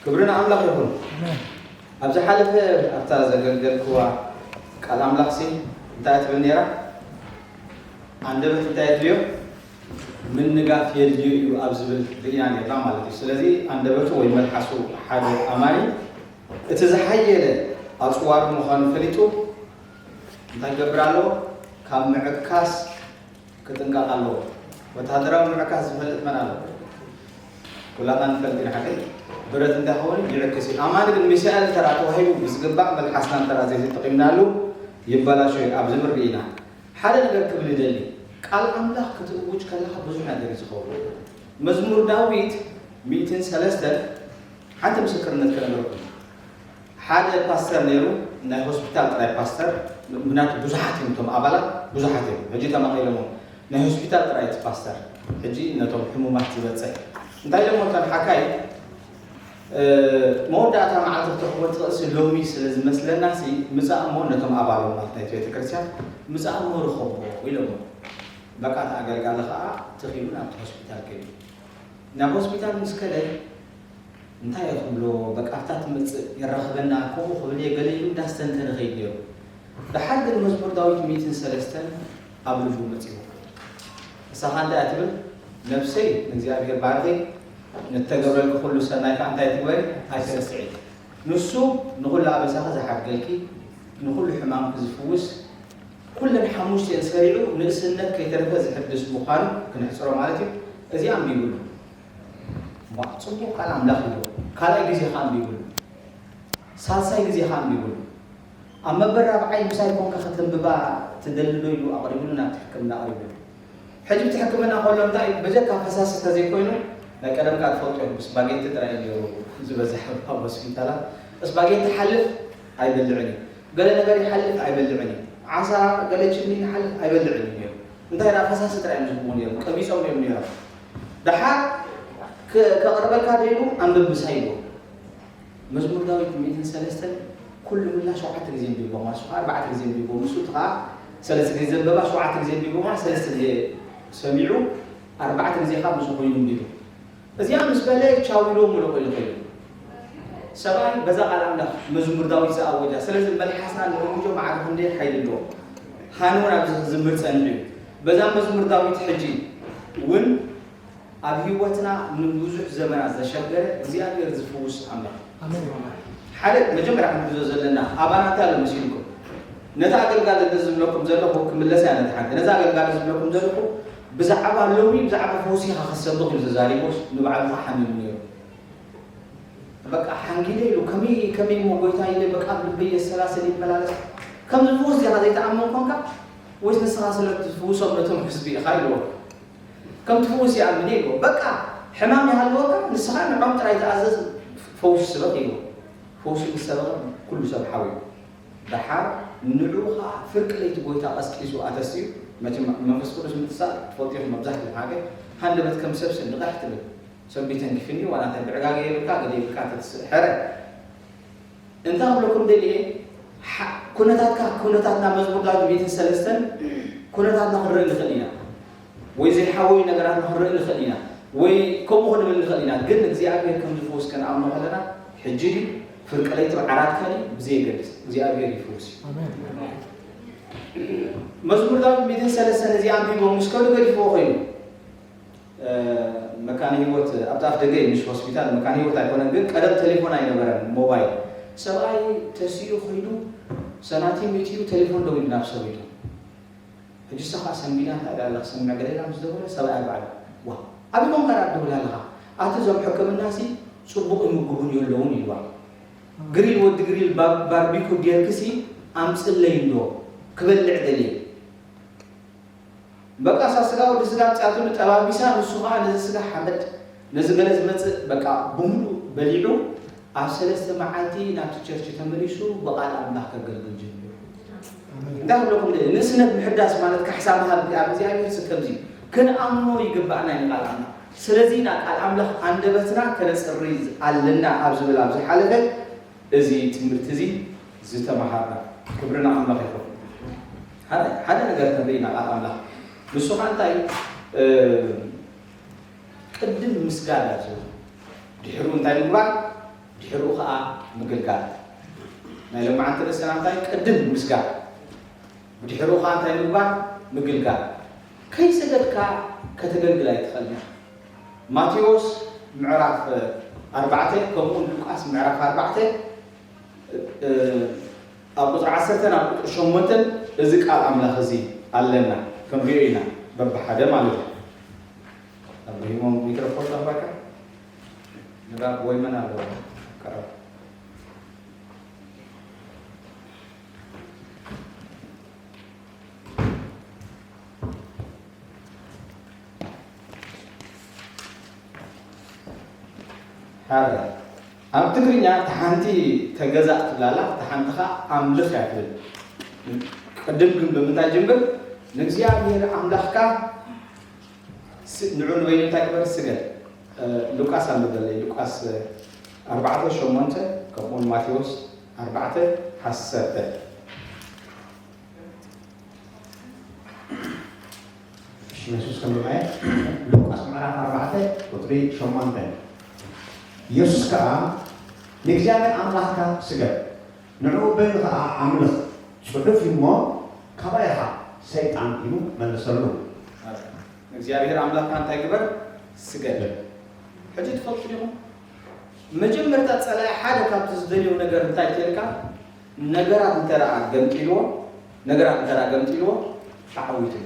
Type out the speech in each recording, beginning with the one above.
ክብሪ ንኣምላኽ ይኹን። ኣብ ዝሓለፈ ኣብታ ዘገልገልክዋ ቃል ኣምላኽሲ እንታይ ትብል ነይራ? ኣንደበት እንታይ የድልዮ? ምንጋፍ የድልዮ እዩ ኣብ ዝብል ርኢና ነርና ማለት እዩ። ስለዚ ኣንደበቱ ወይ መልሓሱ ሓደ ኣማኒ እቲ ዝሓየለ ኣጽዋር ምዃኑ ፈሊጡ እንታይ ክገብር ኣለዎ? ካብ ምዕካስ ክጥንቀቕ ኣለዎ። ወተሃደራዊ ምዕካስ ዝፈልጥ መን ኣሎ? ኩላትና ንፈልጥ ኢና ሓቀይ። ብረት እንታይ ኸውን ይዕክስ እዩ። ኣማኒ ግን ሚሳኤል ተራ ተዋሂቡ ብዝግባእ መልሓስና ተራ ዘይተጠቒምናሉ ይበላሾ እዩ ኣብ ዝብል ርኢና። ሓደ ነገር ክብል ይደሊ። ቃል ኣምላኽ ክትእውጅ ከለኻ ብዙሕ ነገር እዩ ዝኸውን። መዝሙር ዳዊት ሚእትን ሰለስተን ሓንቲ ምስክርነት ክነግረኩም። ሓደ ፓስተር ነይሩ፣ ናይ ሆስፒታል ጥራይ ፓስተር። ምክንያቱ ብዙሓት እዮም እቶም ኣባላት፣ ብዙሓት እዮም። ሕጂ ተማቒሎሞ ናይ ሆስፒታል ጥራይ እቲ ፓስተር። ሕጂ ነቶም ሕሙማት ዝበጽሕ እንታይ ኢሎሞ እቶም ሓካይ፣ እ፣ መወዳእታ መዓልቲ ክትረኽቦ ትኽእልሲ ሎሚ ስለ ዝመስለናሲ ምጻእ እሞ ነቶም ኣባሎም ማለት ናይቲ ቤተክርስትያን ምጻእ እሞ ርኸቦ ኢሎሞ። በቃ እቲ ኣገልጋሊ ኸኣ ትኺሉ ናብቲ ሆስፒታል ከይዱ። ናብ ሆስፒታል ምስ ከደ እንታይ እየ ክብሎ፣ በቃ ኣብታ ትመጽእ የራኽበና ከምኡ ክብል እየ ገለ ኢሉ እንዳስተንተነ ከይድ ነይሩ። ደሓር ግን መዝሙር ዳዊት ሚእትን ሰለስተን ኣብ ልቡ መጺኡ። እሳኻ እንታይ እያ ትብል? ነፍሰይ ንእግዚኣብሔር ባርኸይ፣ ንተገብረልኪ ኩሉ ሰናይ ከዓ እንታይ ትግበሪ? ኣይትረስዒ። ንሱ ንኹሉ ኣበሳኺ ዝሓድገልኪ፣ ንኹሉ ሕማምኪ ዝፍውስ፣ ኩለን ሓሙሽቲኤን ሰሪዑ ንእስነት ከይተረፈ ዝሕድስ ምዃኑ ክንሕጽሮ ማለት እዩ። እዚ ኣንቢብሉ። ዋ፣ ጽቡቕ ቃል ኣምላኽ እዩ። ካልኣይ ግዜ ኸኣ ኣንቢብሉ። ሳልሳይ ግዜ ኸኣ ኣንቢብሉ። ኣብ መበል ራብዓይ ምሳይ ኮንካ ከተንብባ ትደሊ ዶ ኢሉ ኣቕሪብሉ፣ ናብቲ ሕክምና ኣቕሪብሉ። ሕጂ እቲ ሕክምና ከሎ እንታይ እዩ? በጀካ ፈሳሲ እንተዘይኮይኑ፣ ናይ ቀደምካ ትፈልጦ እዩ፣ ስፓጌቲ ጥራይ እዩ ነይሩ ዝበዝሕ ኣብ ሆስፒታላት። ስፓጌቲ ሓልፍ ኣይበልዕን እዩ። ገለ ነገር ይሓልፍ ኣይበልዕን እዩ። ዓሳ፣ ገለ ችኒ ይሓልፍ ኣይበልዕን እዩ ነይሩ። እንታይ ደኣ ፈሳሲ ጥራይ እዮም ዝህብዎ ነይሮም፣ ቀቢጾም እዮም ነይሮም። ደሓር ከ-፣ ከቕርበልካ ደይቡ ኣንብብ ምሳይ ኢልዎ። መዝሙር ዳዊት ሚእትን ሰለስተን ኩሉ ምላ ሸውዓተ ግዜ ኣንቢብዎ፣ ማለት ንሱ ኣርባዕተ ግዜ ኣንቢብዎ፣ ንሱ እቲ ኸኣ ሰለስተ ግዜ ዘንበባ ሸውዓተ ግዜ ኣንቢብዎ፣ ማለት ሰለስተ ግዜ ሰሚዑ፣ ኣርባዕተ ግዜ ኸኣ ምስኡ ኮይኑ ኣንቢቡ። እዚኣ ምስ በለ ቻው ኢልዎ ምሉእ ኮይኑ ከይዱ። ሰብኣይ በዛ ቃል ኣምላኽ መዝሙር ዳዊት ዝኣወጃ። ስለዚ መልሓስና ንእውጆ ማዕረ ክንደይ ሓይሊ ኣለዎ። ሃኒ እውን ኣብዚ ክዝምር ጸኒሑ እዩ። በዛ መዝሙር ዳዊት ሕጂ እውን ኣብ ህይወትና ንብዙሕ ዘመናት ዘሸገረ እግዚኣብሔር ዝፍውስ ኣምላኽ። ኣሜን። ሓደ መጀመርያ ክንሕዞ ዘለና ኣባና እንታይ ኣሎ መሲልኩም? ነቲ ኣገልጋሊ እዚ ዝብለኩም ዘለኹ ክምለስ እያ ነቲ ሓንቲ። ነዚ ኣገልጋሊ ዝብለኩም ዘለኹ ብዛዕባ ሎሚ ብዛዕባ ፈውሲ ኢኻ ክትሰብኽ ኢሉ ተዛሪቦስ ንባዕሉ ኸዓ ሓሚሙ ነይሩ። በቃ ሓንጊደ ኢሉ ከመይ ከመይ እሞ ጎይታ ኢለ በቃ ኣብ ልበይ የሰላስል ይመላለስ። ከም ዝፍውስ ዲኻ ዘይትኣምን ኮንካ ወይስ ንስኻ ስለ ትፍውሶም ነቶም ህዝቢ ኢኻ ኢልዎ። ከም ትፍውስ ይኣምን እየ ኢልዎ። በቃ ሕማም ይሃልወካ ንስኻ ንዖም ጥራይ ተኣዘዝ ፈውሲ ስበኽ ኢልዎ። ፈውሲ ምስ ሰበኸ ኩሉ ሰብ ሓዊሩ። ደሓር ንዕኡ ኸዓ ፍርቂ ለይቲ ጎይታ ቀስቂሱ ኣተስዩ። መቸም መንፈስ ቅዱስ ምትሳእ ትፈልጡ ኢኹም መብዛሕትኡ ሓገ ሃንደበት ከም ሰብሲ ንቕሕ ትብል። ሰብ ተንኪፍኒ ዋላ እንታይ ብዕጋገ የብልካ ገለ የብልካ ተትስእ። ሕረ እንታይ ክብለኩም ደልየ፣ ሓ-፣ ኩነታትካ፣ ኩነታትና መዝሙር ዳዊት ቤትን ሰለስተን ኩነታትና ክንርኢ ንኽእል ኢና። ወይ ዘይሓወዩ ነገራትና ክንርኢ ንኽእል ኢና። ወይ ከምኡ ክንብል ንኽእል ኢና። ግን እግዚኣብሔር ከም ዝፍውስ ክንኣምኖ ከለና፣ ሕጂ ድዩ፣ ፍርቂ ለይቲ ዓራትካ ድዩ፣ ብዘየገድስ እግዚኣብሔር ይፍውስ እዩ። ኣሜን። መዝሙር ዳዊት ቤትን ሰለስተን እዚ ኣንቢቦም ምስ ከዱ ገዲፍዎ ኮይኑ። እ፣ መካነ ህይወት ኣብቲ ኣፍ ደገ እዩ፣ ምሽ ሆስፒታል መካነ ህይወት ኣይኮነን። ግን ቀደም ቴሌፎን ኣይነበረን፣ ሞባይል። ሰብኣይ ተሲኡ ኸይዱ፣ ሰናቲም እትዩ ቴሌፎን ደዊሉ ናብ ሰብ ኢሉ። ሕጂ እሳ ኸዓ ሰንቢዳ እንታይ ደኣ ኣላ ክሰምዕ ገለ ኢላ ምስ ደወለ፣ ሰብኣያ ባዕሉ፣ "ዋ፣ ኣበይ ኮንካ ደኣ ትድውል ኣለኻ? ኣቲ እዞም ሕክምናሲ ጽቡቕ ይምግቡን የለውን" ኢልዋ። "ግሪል፣ ወዲ ግሪል፣ ባ-፣ ባርቢኩ ጌርክሲ ኣምጽለይ እንዶ ክበልዕ ደልየ።" በቃ እሳ ስጋ ወዲ ስጋ ኣምጺኣትሉ ጠባቢሳ፣ ንሱ ኸዓ ነዚ ስጋ ሓመድ፣ ነዚ ገለ ዝመጽእ በቃ ብምሉእ በሊዑ፣ ኣብ ሰለስተ መዓልቲ ናብቲ ቸርች ተመሊሱ ብቓል ኣምላኽ ከገልግል ጀሚሩ። እንታይ ክብለኩም ደልየ፣ ንእስነት ምሕዳስ ማለት ካሕሳ ምሃብ ኣብ እግዚኣብሔር ስ-፣ ከምዚ ክንኣምኖ ይግባእና እዩ ንቓል ኣምላኽ። ስለዚ ኢና ቃል ኣምላኽ ኣንደበትና ከነጽሪ ኣለና ኣብ ዝብል ኣብ ዝሓለፈ እዚ ትምህርቲ እዚ ዝተመሃርና። ክብሪ ንኣምላኽ ይኹን። ሓደ፣ ሓደ ነገር ክንርኢ ኢና ቃል ኣምላኽ። ንሱ ኸዓ እንታይ፣ እ፣ ቅድም ምስጋድ እዩ ዝብል። ድሕሩ እንታይ ምግባር? ድሕሪኡ ኸዓ ምግልጋል። ናይ ሎማዓንቲ ርእስና እንታይ? ቅድም ምስጋድ፣ ብድሕሪኡ ኸዓ እንታይ ምግባር? ምግልጋል። ከይሰገድካ ከተገልግል ኣይትኽእልን ኢኻ። ማቴዎስ ምዕራፍ ኣርባዕተ ከምኡ ሉቃስ ምዕራፍ ኣርባዕተ ኣብ ቁፅሪ ዓሰርተ ናብ ቁፅሪ ሸሞንተ እዚ ቃል ኣምላኽ እዚ ኣለና፣ ክንሪኦ ኢና በብሓደ ማለት እዩ። ኣብሪሂሞም ሚክሮፎን ጠፋካ ንባብ ወይ መን ኣለዎ? ቀረብ ሓደ ኣብ ትግርኛ እታ ሓንቲ ተገዛእ ትብላላ፣ እታ ሓንቲ ኸዓ ኣምልኽ እያ ትብል። ቅድም ግን ብምንታይ ጅምር? ንእግዚኣብሔር ኣምላኽካ ስ- ንዑ ንበይኑ እንታይ ግበር? ስገድ። ሉቃስ ኣንብበለይ። ሉቃስ ኣርባዕተ ሸሞንተ ከምኡውን ማቴዎስ ኣርባዕተ ዓሰርተ። እሺ፣ የሱስ ከም ማየ ሉቃስ ምዕራፍ ኣርባዕተ ቁፅሪ ሸሞንተ። የሱስ ከዓ ንእግዚኣብሔር ኣምላኽካ ስገድ፣ ንዕኡ በይኑ ከዓ ኣምልኽ፣ ጽሑፍ እዩ እሞ ካባይ ርሓቕ ሰይጣን ኢሉ መለሰሉ። እግዚኣብሔር ኣምላኽካ እንታይ ግበር? ስገድ። ሕጂ ትፈልጡ ዲኹም? መጀመርታ ጸላኢ ሓደ ካብቲ ዝደልዮ ነገር እንታይ ተልካ? ነገራት እንተ ደኣ ገምጢልዎ፣ ነገራት እንተ ደኣ ገምጢልዎ፣ ተዓዊቱ እዩ።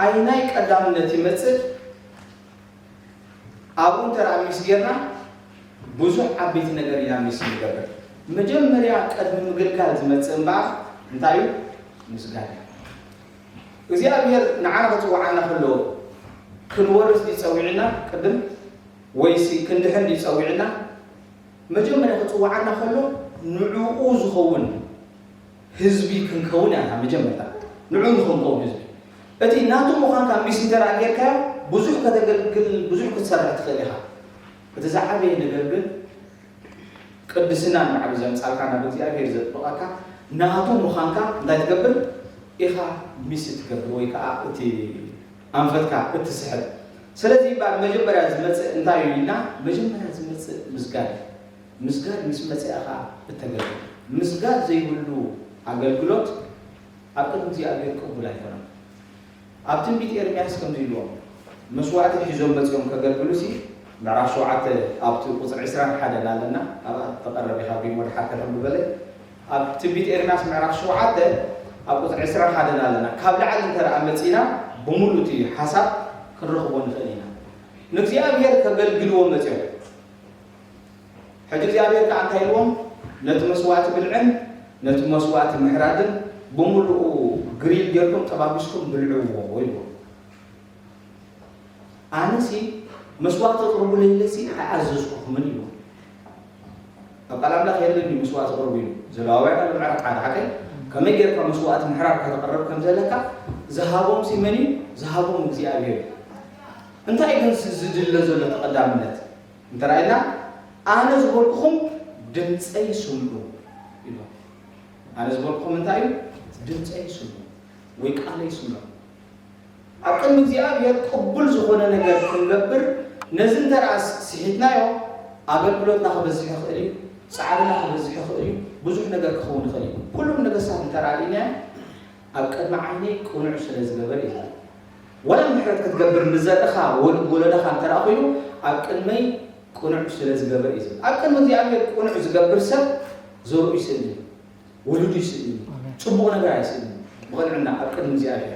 ኣይ ናይ ቀዳምነት ይመጽእ? ኣብኡ እንተ ደኣ ሚስ ጌርና፣ ብዙሕ ዓበይቲ ነገር ኢና ሚስ ንገብር። መጀመርያ ቅድሚ ምግልጋል ዝመጽእ እምበኣር እንታይ እዩ? ምስጋድ እዩ። እግዚኣብሔር ንዓና ክጽውዓና ከሎ ክንወርስ ድዩ ጸዊዕና ቅድም? ወይሲ ክንድሕን ድዩ ጸዊዕና? መጀመርያ ክጽውዓና ከሎ ንዕኡ ዝኸውን ህዝቢ ክንከውን ኢና መጀመርታ። ንዕኡ ንኽንከውን ህዝቢ። እቲ ናቱ ምዃንካ ሚስ እንተ ደኣ ጌርካዮ፣ ብዙሕ ከተገልግል፣ ብዙሕ ክትሰርሕ ትኽእል ኢኻ። እቲ ዝዓበየ ነገር ግን ቅድስና ንባዕሉ ዘምጻልካ፣ ናብ እግዚኣብሔር ዘጥብቐካ፣ ናቱ ምዃንካ እንታይ ትገብር ኢኻ? ሚስ እትገብር ወይ ከኣ እቲ ኣንፈትካ እትስሕብ። ስለዚ እባ መጀመርያ ዝመጽእ እንታይ እዩ ኢልና? መጀመርያ ዝመጽእ ምስጋድ እዩ። ምስጋድ ምስ መጽኣ ኸኣ እተገልግል። ምስጋድ ዘይብሉ ኣገልግሎት ኣብ ቅድሚ እግዚኣብሔር ቅቡል ኣይኮነን። ኣብ ትንቢት ኤርምያስ ከምዚ ኢልዎም፣ መስዋእቲ ሒዞም መጺኦም ከገልግሉሲ፣ ምዕራፍ ሸውዓተ ኣብቲ ቁጽሪ ዕስራን ሓደን ኣለና፣ ኣብኣ ተቐረብ ኢኻ፣ ቢሞ ድሓር ከተንብበለይ። ኣብ ትንቢት ኤርምያስ ምዕራፍ ሸውዓተ ኣብ ቁጽሪ ዕስራን ሓደን ኣለና። ካብ ላዕሊ እንተ ደኣ መጺእና፣ ብምሉእ እቲ ሓሳብ ክንረኽቦ ንኽእል ኢና። ንእግዚኣብሔር ከገልግልዎ መጺኦም። ሕጂ እግዚኣብሔር ከኣ እንታይ ኢልዎም? ነቲ መስዋእቲ ብልዕን ነቲ መስዋእቲ ምሕራድን ብምሉኡ ግሪል ጌርኩም ጠባቢስኩም ብልዕዎ ኢልዎም። ኣነሲ መስዋእቲ ኣቕርቡለይ ኢለሲ ኣይኣዘዝኩኹምን ኢልዎም። ኣብ ቃል ኣምላኽ የለን እዩ መስዋእቲ ኣቕርቡ ኢሉ። ዘለዋውያን ኣብ ምዕራፍ ሓደ ሓቀይ ከመይ ጌርካ መስዋእቲ ምሕራድ ከተቕርብ ከም ዘለካ ዝሃቦምሲ መን እዩ? ዝሃቦም እግዚኣብሔር እዩ። እንታይ ግን ዝድለ ዘሎ ተቐዳምነት? እንተ ረኣይና፣ ኣነ ዝበልኩኹም ድምፀይ ስምዑ ኢሉ። ኣነ ዝበልኩኹም እንታይ እዩ? ድምፀይ ስምዑ ወይ ቃለይ ስምዑ። ኣብ ቅድሚ እግዚኣብሔር ቅቡል ዝኾነ ነገር ክንገብር፣ ነዚ እንተ ደኣ ስሒትናዮ፣ ኣገልግሎትና ክበዝሕ ይኽእል እዩ፣ ጻዕርና ክበዝሕ ይኽእል እዩ፣ ብዙሕ ነገር ክኸውን ይኽእል እዩ። ኩሎም ነገስታት እንተ ደኣ ርኢናዮ፣ ኣብ ቅድሚ ዓይነይ ቅኑዕ ስለ ዝገበር እዩ ዝብል። ወላ ምሕረት ክትገብር ንዘርእኻ ወልድ ወለደኻ እንተ ደኣ ኮይኑ፣ ኣብ ቅድመይ ቅኑዕ ስለ ዝገበር እዩ ዝብል። ኣብ ቅድሚ እግዚኣብሔር ቅኑዕ ዝገብር ሰብ ዘርኡ ይስእን እዩ፣ ወለዱ ይስእን እዩ፣ ኣሜን። ጽቡቕ ነገር ኣይስእን እዩ። ብቕንዕና ኣብ ቅድሚ እግዚኣብሔር።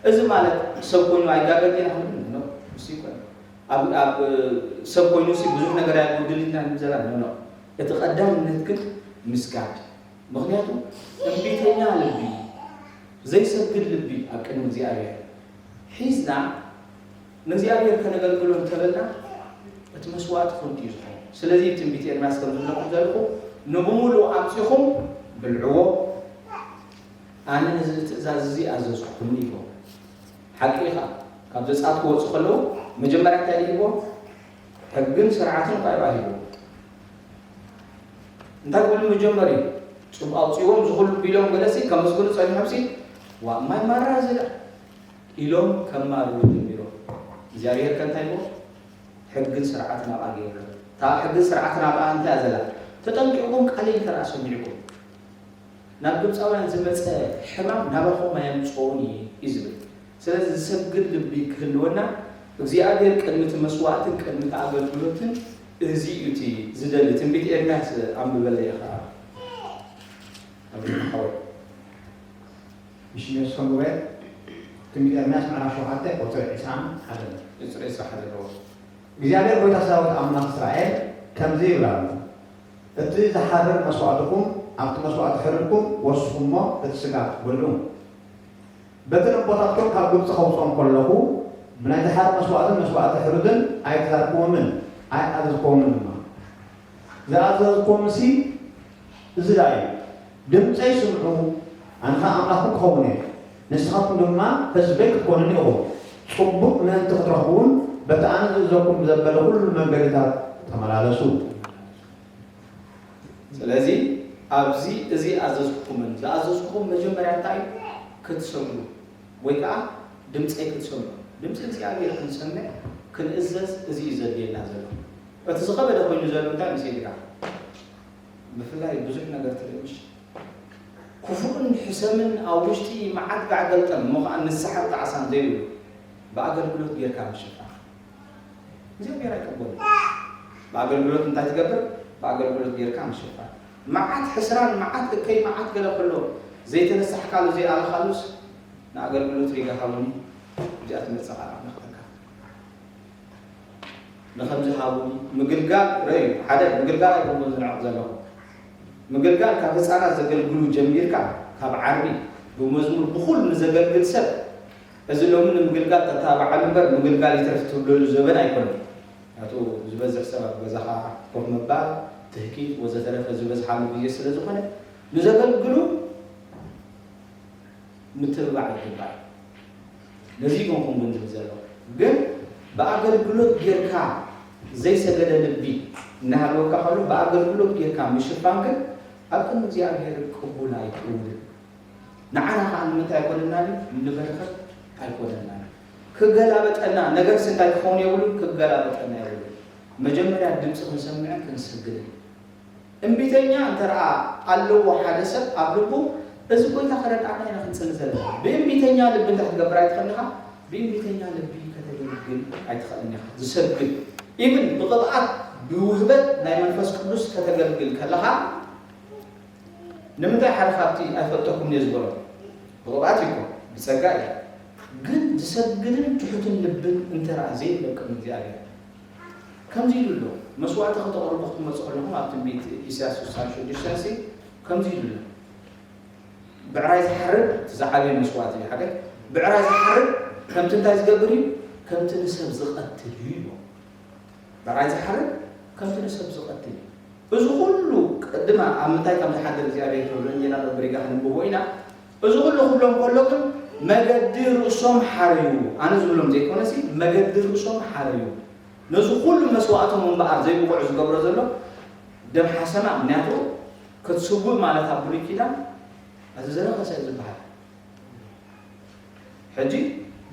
እዚ ማለት ሰብ ኮይኑ ኣይጋገን ኢና ክንብል ነው፣ እሱ ይኮን። ኣብ፣ ኣብ ሰብ ኮይኑ ሲ ብዙሕ ነገር ኣይጉድል ኢና ንብል ዘለና ነው። እቲ ቀዳምነት ግን ምስጋድ። ምኽንያቱ እምቢተኛ ልቢ፣ ዘይሰግድ ልቢ ኣብ ቅድሚ እግዚኣብሔር ሒዝና ንእግዚኣብሔር ከነገልግሎ እንተበልና እቲ መስዋእቲ ከንቱ እዩ ዝኾን። ስለዚ ትንቢት ኤርምያስ ከም ዝብለኩም ዘለኹ፣ ንብሙሉኡ ኣምጺኹም ብልዕዎ፣ ኣነ ነዚ ትእዛዝ እዚ ኣዘዝኩኩም ኢልዎ። ሓቂ ኢኻ፣ ካብ ዘጻት ክወጹ ከለዉ መጀመርያ እንታይ ኢልዎ? ሕግን ስርዓትን እኳ እዩ ኣሂብዎ። እንታይ ክብሉ መጀመሪ? ጽቡቕ ኣውጺዎም ዝኹሉ ቢሎም ገለሲ ከመስግኑ ጸኒሖምሲ፣ "ዋእ ማይ ማራ እዚ ደኣ?" ኢሎም ከማርሩ ጀሚሮም። እግዚኣብሔር ከ እንታይ ኢልዎ? ሕግን ስርዓትን ኣብኣ ገይሩ። እታ ሕግን ስርዓትን ኣብኣ እንታይ እያ ዘላ? ተጠንቂቕኩም ቃለይ እንተ ደኣ ሰሚዕኩም፣ ናብ ግብፃውያን ዝመፀ ሕማም ናባኹም ኣየምፅኦን እዩ እዩ ዝብል። ስለዚ ዝሰግድ ልቢ ክህልወና እግዚኣብሔር ቅድሚ እቲ መስዋዕትን ቅድሚ እቲ ኣገልግሎትን እዚ እዩ እቲ ዝደሊ። ትንቢት ኤርምያስ ኣንብበለይ ኢኻ። ኣብ ሓወይ። ምሽ መስከም ጉባኤ ትንቢት ኤርምያስ ምዕራፍ ሸውዓተ ቁፅሪ ዕስራን ሓደን። ዕስራ ዕስራ ሓደ ኣለዎ። እግዚኣብሔር ጎይታ ሰራዊት ኣምላኽ እስራኤል ከምዚ ይብል ኣሎ፣ እቲ ዝሓርር መስዋእትኹም ኣብቲ መስዋእቲ ሕርድኩም ወስኹሞ፣ እቲ ስጋ በልዑ። በቲ ነቦታትኩም ካብ ግብፂ ከውፅኦም ከለኹ ብናይ ዝሓርር መስዋእትን መስዋእቲ ሕሩድን ኣይተዛረብኩዎምን ኣይኣዘዝኩዎምን ድማ። ዝኣዘዝኩዎምሲ እዚ ደኣ እዩ፣ ድምፀይ ስምዑ፣ ኣነ ኸኣ ኣምላኽኩም ክኸውን እየ፣ ንስኻትኩም ድማ ህዝበይ ክትኮኑኒ ኢኹም። ጽቡቕ ምእንቲ ክትረኽቡ እውን በቲ ኣነ ዝእዘዝኩም ብዘበለ ኩሉ መንገድታት ተመላለሱ። ስለዚ ኣብዚ እዚ ኣዘዝኩኹምን ዝኣዘዝኩኹም መጀመርያ እንታይ እዩ? ክትሰግዱ ወይ ከዓ ድምፀይ ክትሰምዑ። ድምፂ እግዚኣብሔር ክንሰምዕ ክንእዘዝ እዚ እዩ ዘድልየና ዘሎ። እቲ ዝኸበደ ኮይኑ ዘሎ እንታይ ምስ ኢልካ? ብፍላይ ብዙሕ ነገር ትርኢ ምሽ? ክፉእን ሕሰምን ኣብ ውሽጢ መዓት ጋዕ ገልጠም እሞ ከዓ ንስሓ ጣዕሳን ዘይብሉ ብኣገልግሎት ጌርካ ምሽፋን እግዚኣብሔር ኣይቀበሉን። ብኣገልግሎት እንታይ ትገብር? ብኣገልግሎት ጌርካ ምሽፋን። መዓት ሕስራን መዓት እከይ መዓት ገለ ከሎ ዘይተነሳሕካሉ ዘይኣለኻሉስ ንኣገልግሎት ሪጋ ሃቡኒ እዚኣ ትመፅእ ቃል ኣምላኽ ተካ ንኸምዚ ሃቡኒ ምግልጋል ረዩ ሓደ ምግልጋል ኣይኮንኩን ዝንዕቕ ዘለኹ ምግልጋል ካብ ህፃናት ዘገልግሉ ጀሚርካ ካብ ዓርቢ ብመዝሙር ብኹሉ ንዘገልግል ሰብ እዚ ሎሚ ንምግልጋል ተታባዓሉ እምበር ምግልጋል ይትረፍ ትብለሉ ዘበን ኣይኮነን። ምክንያቱ ዝበዝሕ ሰብ ኣብ ገዛኻ ኮፍ ምባል፣ ትህኪት ወዘተረፈ ዝበዝሓሉ ግዜ ስለ ዝኾነ ንዘገልግሉ ምትብባዕ ይግባእ። ነዚ ይኾንኩም ግን ዝብል ዘለኹ ግን ብኣገልግሎት ጌርካ ዘይሰገደ ልቢ እናሃለወካ ከሎ ብኣገልግሎት ጌርካ ምሽፋን ግን ኣብ ቅድሚ እግዚኣብሔር ቅቡል ኣይከውንን። ንዓና ከዓ ንምንታይ ኣይኮነናን እዩ? ንበረኸት ኣይኮነናን እዩ። ክገላበጠና ነገርስ እንታይ ክኸውን የብሉን? ክገላበጠና የብሉን። መጀመርያ ድምፂ ክንሰምዕን ክንሰግድን። እምቢተኛ እንተ ደኣ ኣለዎ ሓደ ሰብ ኣብ ልቡ እዚ ጎይታ ከረድኣና ኢና ክንፅሊ ዘለና። ብእምቢተኛ ልቢ እንታይ ክትገብር ኣይትኽእልኻ? ብእምቢተኛ ልቢ ከተገልግል ኣይትኽእልን ኢኻ። ዝሰግድ ኢብን ብቕብኣት ብውህበት ናይ መንፈስ ቅዱስ ከተገልግል ከለኻ ንምንታይ ሓደ ካብቲ ኣይፈልጠኩም እየ ዝበሎ ብቕብኣት ይኮ ብፀጋ እዩ ግን ዝሰግድን ትሑትን ልብን እንተረኣ ዘይብለቅም እግዚኣብሔር ከምዚ ኢሉ ኣሎ መስዋዕቲ ከተቕርቡ ክትመፁ ከለኹም ኣብ ትንቢት ኢሳያስ ስሳን ሽዱሽተን ሲ ከምዚ ኢሉ ኣሎ ብዕራይ ዝሓርድ እቲ ዝዓበየ መስዋዕቲ እዩ ሓደ ብዕራይ ዝሓርድ ከምቲ እንታይ ዝገብር እዩ ከምቲ ንሰብ ዝቐትል እዩ ይብሎ ብዕራይ ዝሓርድ ከምቲ ንሰብ ዝቐትል እዩ። እዚ ኩሉ ቅድማ ኣብ ምንታይ ከም ዝሓድር እግዚኣብሔር ተብለኒ ናብ በሪጋ ክንብቦ ኢና። እዚ ኩሉ ክብሎም ከሎ ግን መገዲ ርእሶም ሓረዩ። ኣነ ዝብሎም ዘይኮነሲ መገዲ ርእሶም ሓረዩ። ነዚ ኩሉ መስዋእቶም እምበኣር ዘይብቑዕ ዝገብሮ ዘሎ ደም ሓሰማ ምክንያቱ ክትስውእ ማለት ኣብ ብሉይ ኪዳን እዚ ዝረኸሰ እዩ ዝበሃል። ሕጂ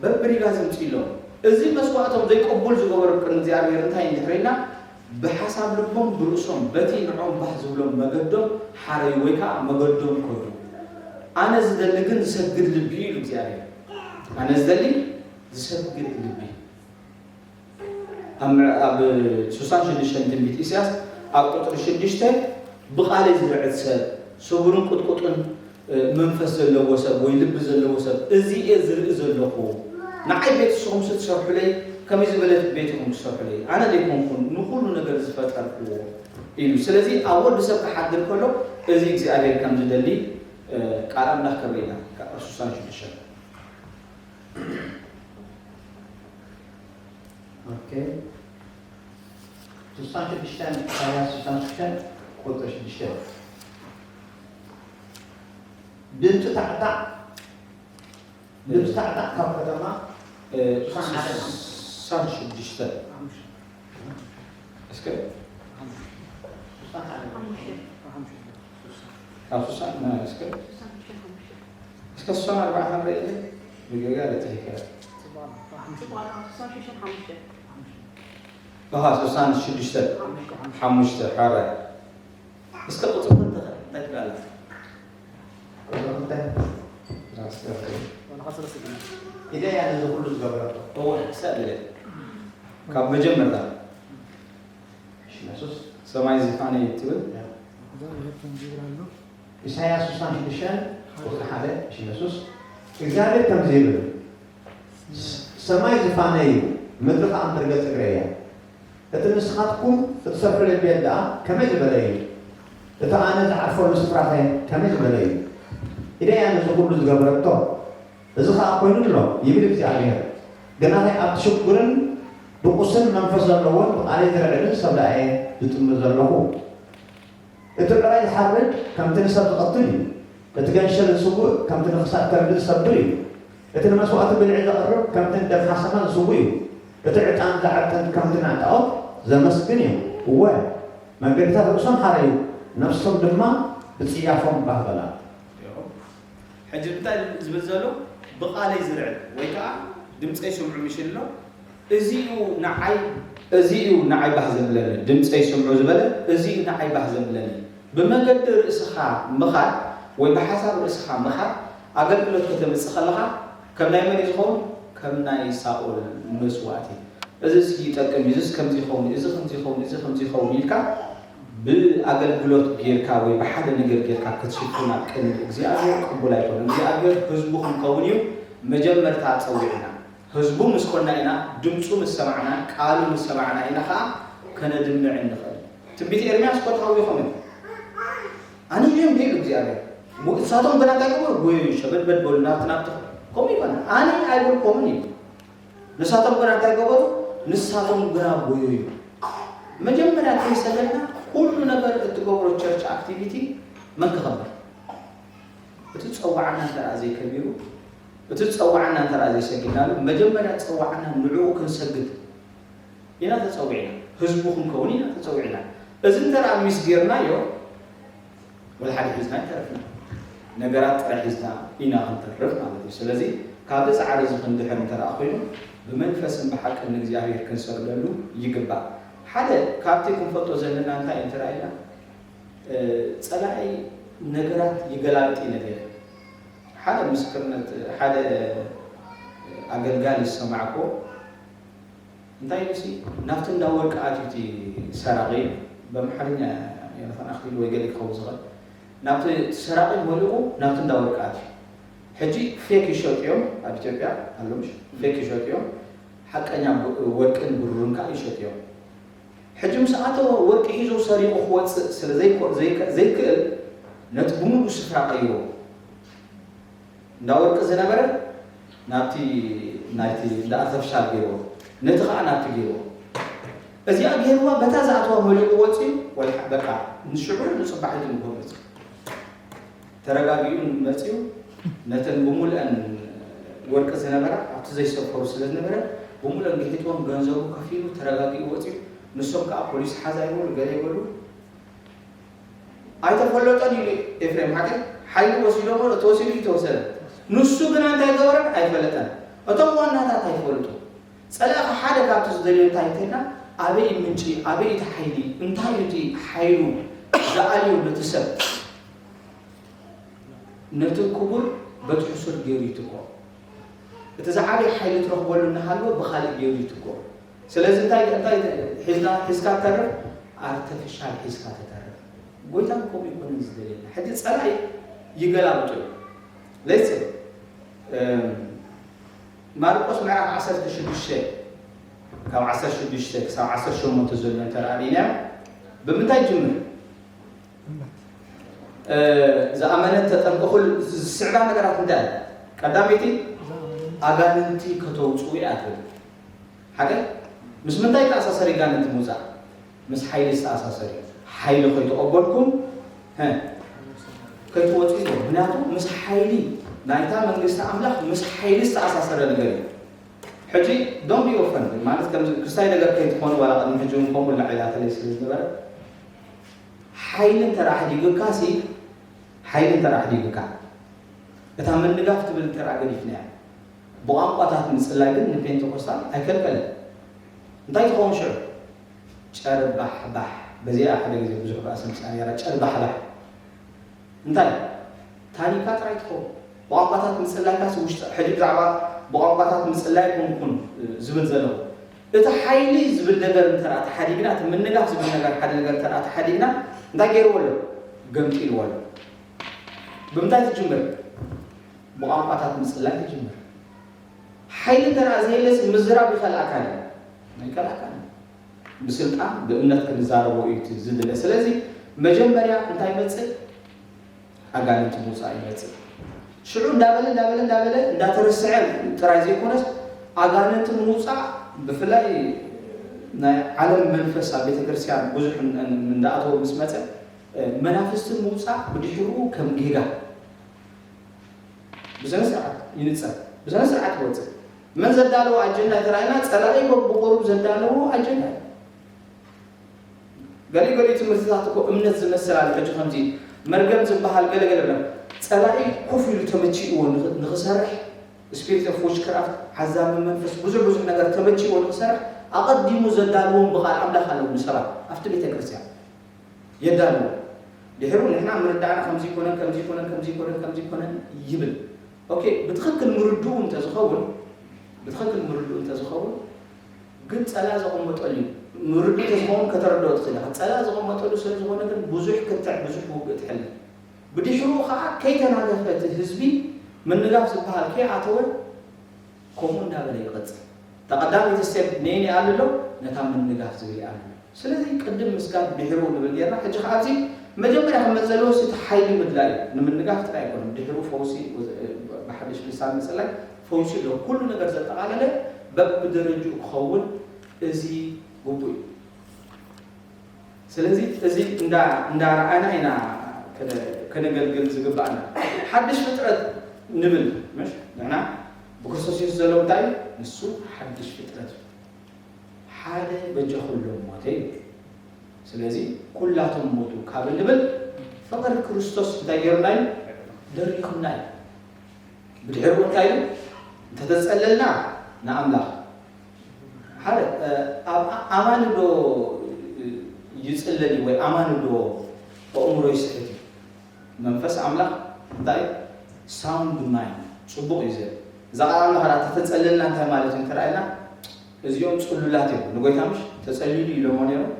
በብሪጋ ዝምፅእ ኢሎም እዚ መስዋእቶም ዘይቅቡል ዝገበሩ ቅድሚ እግዚኣብሔር እንታይ እንድሕር ኢልና ብሓሳብ ልቦም ብርእሶም በቲ ንዖም ባህ ዝብሎም መገዶም ሓረዩ ወይ ከዓ መገዶም ከዱ ኣነ ዝደሊ ግን ዝሰግድ ልቢ ኢሉ እግዚኣብሔር ኣነ ዝደሊ ዝሰግድ ልቢ ኣብ ስሳን ሽዱሽተን ትንቢት ኢሳያስ ኣብ ቁፅሪ ሽዱሽተ ብቓለይ ዝርዕድ ሰብ ስቡርን ቁጥቁጥን መንፈስ ዘለዎ ሰብ ወይ ልቢ ዘለዎ ሰብ እዚ እየ ዝርኢ ዘለኹ ንዓይ ቤት ንስኹም ስ ትሰርሑለይ ከመይ ዝበለት ቤት ኢኹም ትሰርሑለይ ኣነ ዘይኮንኩን ንኩሉ ነገር ዝፈጠርክዎ ኢሉ ስለዚ ኣብ ወዲ ሰብ ክሓድር ከሎ እዚ እግዚኣብሔር ከም ዝደሊ ቃል ኣምላኽ ከብሪና ካብ ስሳን ሽዱሽተ ኦኬ ስሳን ሽዱሽተን ኢሳያስ ስሳን ሽዱሽተን ቁፅሪ ሽዱሽተ ድምፂ ታዕታዕ ድምፂ ታዕታዕ ካብ ከተማ ስሳን ሓደ ስሳን ሽዱሽተ እስከ ስሳን ሓደ ካብ ስሳን እስከ እስከ ስሳን ኣርባዕተ ንርኢ ብገጋ ለጥፊካ ኣሃ፣ ስሳን ሽዱሽተ ሓሙሽተ፣ ሓራይ። እስከ ቁጽሪ ክልተ እንታይ ትብላ ኣላ? ቁጽሪ ክልተ? ኢደያ ነዚ ኩሉ ዝገበረቶ። እወ፣ ክሳብ ኢደ። ካብ መጀመርታ። እሺ፣ የሱስ። ሰማይ ዝፋነይ ትብል። ያ። እዛ ይህብቶም ዝብል ኣሎ። ኢሳይያስ ስሳን ሽዱሽተ ቁጽሪ ሓደ፣ እሺ፣ የሱስ። እግዚኣብሔር ከምዚ ይብል፣ ሰማይ ዝፋነይ እዩ፣ ምድሪ ኸኣ እምበር ገጽ እግረይ እያ። እቲ ንስኻትኩም እትሰርሑለይ ቤት ደኣ ከመይ ዝበለ እዩ? እቲ ኣነ ዝዓርፈሉ ስፍራኸ ከመይ ዝበለ እዩ? ኢደያ ነዚ ኹሉ ዝገበረቶ፣ እዚ ኸኣ ኰይኑ ኣሎ፣ ይብል እግዚኣብሄር። ግናኸ ኣብቲ ሽጉርን ድቑስን መንፈስ ዘለዎን ብቓለይ ዝርዕድን ሰብ ደኣ እየ ዝጥምር ዘለኹ። እቲ ብዕራይ ዝሓርድ ከምቲ ንሰብ ዝቐትል እዩ። እቲ ገንሸል ዝስውእ ከምቲ ንኽሳድ ከልቢ ዝሰብር እዩ። እቲ ንመስዋእቲ ብልዒ ዘቕርብ ከምቲ ንደም ሓሰማ ዝስውእ እዩ። እቲ ዕጣን ዝዓጥን ከምቲ ንጣዖት ዘመስግን እዩ። እወ፣ መንገድታት ርእሶም ሓረዩ፣ ነፍሶም ድማ ብጽያፎም ባህ በላ። ሕጂ እንታይ ዝብል ዘሎ? ብቓለይ ዝርዕድ ወይ ከዓ ድምፀይ ስምዑ ምሽ ኣሎ። እዚ እዩ ንዓይ፣ እዚ እዩ ንዓይ ባህ ዘብለኒ፣ ድምፀይ ስምዑ ዝበለ፣ እዚ እዩ ንዓይ ባህ ዘብለኒ። ብመገዲ ርእስኻ ምኻድ ወይ ብሓሳብ ርእስኻ ምኻድ፣ ኣገልግሎት ከተምጽእ ከለኻ፣ ከም ናይ መን እዩ ዝኸውን? ከም ናይ ሳኦል መስዋእቲ። እዚስ ይጠቅም እዩ፣ እዚስ ከምዚ ይኸውን፣ እዚ ከምዚ ይኸውን፣ እዚ ከምዚ ይኸውን ኢልካ ብኣገልግሎት ጌርካ ወይ ብሓደ ነገር ጌርካ ክትሽፍን ኣብ ቅድሚ እግዚኣብሔር ቅቡል ኣይኮነን። እግዚኣብሔር ህዝቡ ክንከውን እዩ መጀመርታ ጸዊዕና። ህዝቡ ምስ ኮና ኢና፣ ድምፁ ምስ ሰማዕና፣ ቃሉ ምስ ሰማዕና ኢና ኸዓ ከነድምዕ እንኽእል። ትንቢት ኤርምያስ እኮ ተሃዊኾም እዮም። ኣነ እዮም ድዩ እግዚኣብሔር? ንሳቶም ግና እንታይ ገበሩ? ጎየዩ፣ ሸበድበድ በሉ ናብቲ ናብቲ። ከምኡ ይኮነ። ኣነ ኣይበልኮምን እዩ። ንሳቶም ግና እንታይ ገበሩ? ንሳቶም ግና ጎየዩ። መጀመርያ ከይሰገድና ኩሉ ነገር እትገብሮ ቸርች ኣክቲቪቲ መን ክኸብር? እቲ ዝጸዋዓና እንተ ደኣ ዘይከቢሩ፣ እቲ ዝጸዋዓና እንተ ደኣ ዘይሰጊድናሉ፣ መጀመርያ ዝጸዋዓና ንዕኡ ክንሰግድ ኢና ተጸዊዕና። ህዝቡ ክንከውን ኢና ተጸዊዕና። እዚ እንተ ደኣ ሚስ ጌርናዮ፣ ወላ ሓደ ሒዝና ኣይተረፍና። ነገራት ጥራይ ሒዝና ኢና ክንተርፍ ማለት እዩ። ስለዚ ካብዚ ጻዕሪ እዚ ክንድሕር እንተ ደኣ ኮይኑ፣ ብመንፈስን ብሓቅን ንእግዚኣብሔር ክንሰግደሉ ይግባእ። ሓደ ካብቲ ክንፈልጦ ዘለና እንታይ እዩ እንተ ደኣ ኢልና፣ እ፣ ጸላኢ ነገራት ይገላብጥ እዩ ነጊሩ። ሓደ ምስክርነት፣ ሓደ ኣገልጋሊ ዝሰማዕክዎ እንታይ ኢሉሲ፣ ናብቲ እንዳ ወርቂ ኣትዩ እቲ ሰራቒ፣ ብኣምሓርኛ የነፈን ኣኽሊሉ ወይ ገለ ክኸውን ዝኽእል፣ ናብቲ ሰራቒ ወሊቑ ናብቲ እንዳ ወርቂ ኣትዩ። ሕጂ ፌክ ይሸጡ እዮም፣ ኣብ ኢትዮጵያ ኣሎ ምሽ? ፌክ ይሸጡ እዮም፣ ሓቀኛ ብ-፣ ወርቅን ብሩርን ከኣ ይሸጡ እዮም። ሕጂ ምስ ኣተወ ወርቂ ሒዙ ሰሪቑ ክወጽእ ስለ ዘይኮ-፣ ዘይከ-፣ ዘይክእል፣ ነቲ ብምሉኡ ስፍራ ቀይርዎ። እንዳ ወርቂ ዝነበረ ናብቲ ናይቲ እንዳ ኣርተፍሻል ገይርዎ፣ ነቲ ኸኣ ናብቲ ገይርዎ። እዚኣ ገይርዋ በታ ዝኣተዋ መሊቑ ወጺኡ፣ ወላ በቃ ንሽዑ ንጽባሒቱ ንግሆ መጺኡ። ተረጋጊኡ መጺኡ፣ ነተን ብምሉአን ወርቂ ዝነበራ ኣብቲ ዘይሰፈሩ ስለ ዝነበረ፣ ብምሉአን ግሒጥዎም ገንዘቡ ከፊሉ ተረጋጊኡ ወጺኡ። ንሶም ከኣ ፖሊስ ሓዛ ይበሉ፣ ገለ ይበሉ። ኣይተፈለጠን ኢሉ ኤፍሬም ሓቂ ሓይሊ ወሲዶሞ፣ ተወሲዱ እዩ ተወሰደ። ንሱ ግና እንታይ ገበረን ኣይፈለጠን። እቶም ዋናታት ኣይፈልጡ። ጸላእኻ ሓደ ካብቲ ዝደልዮ እንታይ እንተኢልና፣ ኣበይ ምንጪ፣ ኣበይ እቲ ሓይሊ፣ እንታይ እዩ እቲ ሓይሉ ዝኣልዮ ነቲ ሰብ? ነቲ ክቡር በቲ ሕሱር ገይሩ ይትኮ። እቲ ዝዓበየ ሓይሊ ትረኽበሉ እናሃለወ ብኻልእ ገይሩ ይትኮ። ስለዚ እንታይ፣ እንታይ ሒዝና፣ ሒዝካ ትተርፍ? ኣርተፊሻል ሒዝካ ትተርፍ። ጎይታ ከምኡ ይኮንን ዝደልየና። ሕጂ ጸላኢ ይገላብጦ እዩ። ለይስ፣ እም፣ ማርቆስ ምዕራፍ ዓሰርተ ሽዱሽተ፣ ካብ ዓሰርተ ሽዱሽተ ክሳብ ዓሰርተ ሸሞንተ ዘሎ እንተ ርኢናዮ፣ ብምንታይ ይጅምር? እ፣ ዝኣመነት ተጠንቀኹል። ዝስዕባ ነገራት እንታይ እያ? ቀዳመይቲ፣ ኣጋንንቲ ከተውፅኡ እያ ትብል። ሓደ፣ ምስ ምንታይ ይተኣሳሰር ኣጋንንቲ ምውፃእ? ምስ ሓይሊ ዝተኣሳሰር እዩ። ሓይሊ ከይተቐበልኩም፣ ሀ፣ ከይትወፅኡ እዩ። ምክንያቱ ምስ ሓይሊ ናይታ መንግስቲ ኣምላኽ ምስ ሓይሊ ዝተኣሳሰረ ነገር እዩ። ሕጂ don't be offended፣ ማለት ከምዚ ክስታይ ነገር ከይትኾኑ፣ ዋላ ቅድሚ ሕጂ እውን ከምኡ ላዒላተለይ ስለ ዝነበረ፣ ሓይሊ እንተ ደኣ ኣሕዲጉካ ሲ፣ ሓይሊ እንተ ደኣ ኣሕዲጉካ፣ እታ ምንጋፍ ትብል እንተ ደኣ ገዲፍናያ፣ ብቋንቋታት ምጽላይ ግን ንፔንተኮስታል ኣይከልከለን። እንታይ ትኸውን ሽዑ? ጨርባሕባሕ። በዚኣ ሓደ ግዜ ብዙሕ ባእሲ ምፅኣ ነይራ። ጨርባሕባሕ እንታይ? ታኒካ ጥራይ ትኸውን። ብቋንቋታት ምፅላይካስ ውሽጢ፣ ሕጂ ብዛዕባ ብቋንቋታት ምፅላይ ኮንኩን ዝብል ዘለኹ፣ እቲ ሓይሊ ዝብል ነገር እንተ ተሓዲግና፣ እቲ ምንጋፍ ዝብል ነገር፣ ሓደ ነገር እንተ ተሓዲግና፣ እንታይ ገይርዎ ኣሎ? ገምጢልዎ ኣሎ። ብምንታይ ትጅምር? ብቋንቋታት ምፅላይ ትጅምር። ሓይሊ እንተ ዘይለስ ምዝራብ ይኸልኣካ ድዩ? ኣይከልኣካን። ብስልጣን ብእምነት ክንዛረቦ እዩ እቲ ዝድለ። ስለዚ መጀመርያ እንታይ ይመፅእ? ኣጋንንቲ ምውፃእ ይመፅእ። ሽዑ እንዳበለ እንዳበለ እንዳበለ እንዳተረስዐ ጥራይ ዘይኮነስ፣ ኣጋንንቲ ምውፃእ፣ ብፍላይ ናይ ዓለም መንፈስ ኣብ ቤተክርስትያን ብዙሕ እንዳኣተወ ምስ መፀ፣ መናፍስቲ ምውፃእ ብድሕርኡ ከም ጌጋ ብስነ ስርዓት ይንፀር፣ ብስነ ስርዓት ይወፅእ። መን ዘዳለዎ ኣጀንዳ ተራእና፣ ፀላኢ ብቁሩብ ዘዳለዎ ኣጀንዳ እዩ። ገሊኡ ገሊኡ ትምህርትታት እኮ እምነት ዝመስል ኣሎ። ሕጂ ከምዚ መርገም ዝበሃል ገለ ገለ ብላ፣ ፀላኢ ኮፍ ኢሉ ተመቺእዎ ንኽ- ንኽሰርሕ፣ spirit of witchcraft፣ ዓዛሚ መንፈስ፣ ብዙሕ ብዙሕ ነገር ተመቺእዎ ንኽሰርሕ ኣቐዲሙ ዘዳልዎም ብቓል ኣምላኽ ኣለዉ ንሰባት ኣብቲ ቤተ ክርስቲያን የዳልዎ። ድሕሩ ንሕና ምርዳእና ከምዚ ይኮነን ከምዚ ይኮነን ከምዚ ይኮነን ከምዚ ይኮነን ይብል። ኦኬ፣ ብትኽክል ምርድኡ እንተዝኸውን፣ ብትኽክል ምርድኡ እንተዝኸውን፣ ግን ፀላ ዘቐመጠሉ እዩ። ምርድኡ ተዝኸውን ከተረድኦ ትኽእል ኢኻ። ፀላ ዘቐመጠሉ ስለ ዝኾነ ግን ብዙሕ ክትዕ፣ ብዙሕ ውግእ ትሕልፍ። ብድሕሩ ከዓ ከይተናገፈ እቲ ህዝቢ ምንጋፍ ዝበሃል ከይኣተወ ከምኡ እንዳበለ ይቐፅል። እታ ቀዳመይቲ ስቴፕ ነየን ይኣልሎ? ነታ ምንጋፍ ዝብል ይኣልሎ። ስለዚ ቅድም ምስጋድ ድሕሩ ንብል ጌርና። ሕጂ ከዓ ኣብዚ መጀመርያ ክመፅ ዘለዎ እቲ ሓይሊ ምድላይ እዩ። ንምንጋፍ ጥራይ ኣይኮነን፣ ድሕሩ ፈውሲ፣ ብሓድሽ ልሳን ምፅላይ ፈውሲ ኣሎ። ኩሉ ነገር ዘጠቓለለ በብደረጅኡ ክኸውን እዚ ግቡእ እዩ። ስለዚ እዚ እንዳ እንዳረኣና ኢና ከነ- ከነገልግል ዝግባኣና። ሓድሽ ፍጥረት ንብል፣ ምሽ ንሕና ብክርስቶስ የሱስ ዘሎ እንታይ እዩ? ንሱ ሓድሽ ፍጥረት እዩ። ሓደ በጃ ኩሎም ሞተ እዩ። ስለዚ ኩላቶም ሞቱ ካብ እንብል፣ ፍቕሪ ክርስቶስ እንታይ ገይሩና እዩ? ደሪኹና እዩ። ብድሕሪኡ እንታይ ኢሉ? እንተተጸለልና ንኣምላኽ። ሓደ ኣብ ኣማን ዶ ይጽለል እዩ ወይ ኣማን ዶ ኣእምሮ ይስሕት እዩ? መንፈስ ኣምላኽ እንታይ? ሳውንድ ማይንድ፣ ጽቡቕ እዩ ዝብል። እዛ ቃል ኣምላኽ ዳ ተተጸለልና እንታይ ማለት እዩ እንተረኣየና፣ እዚኦም ጽሉላት እዮም፣ ንጎይታ ምሽ ተጸሊሉ ኢሎሞ ነይሮም።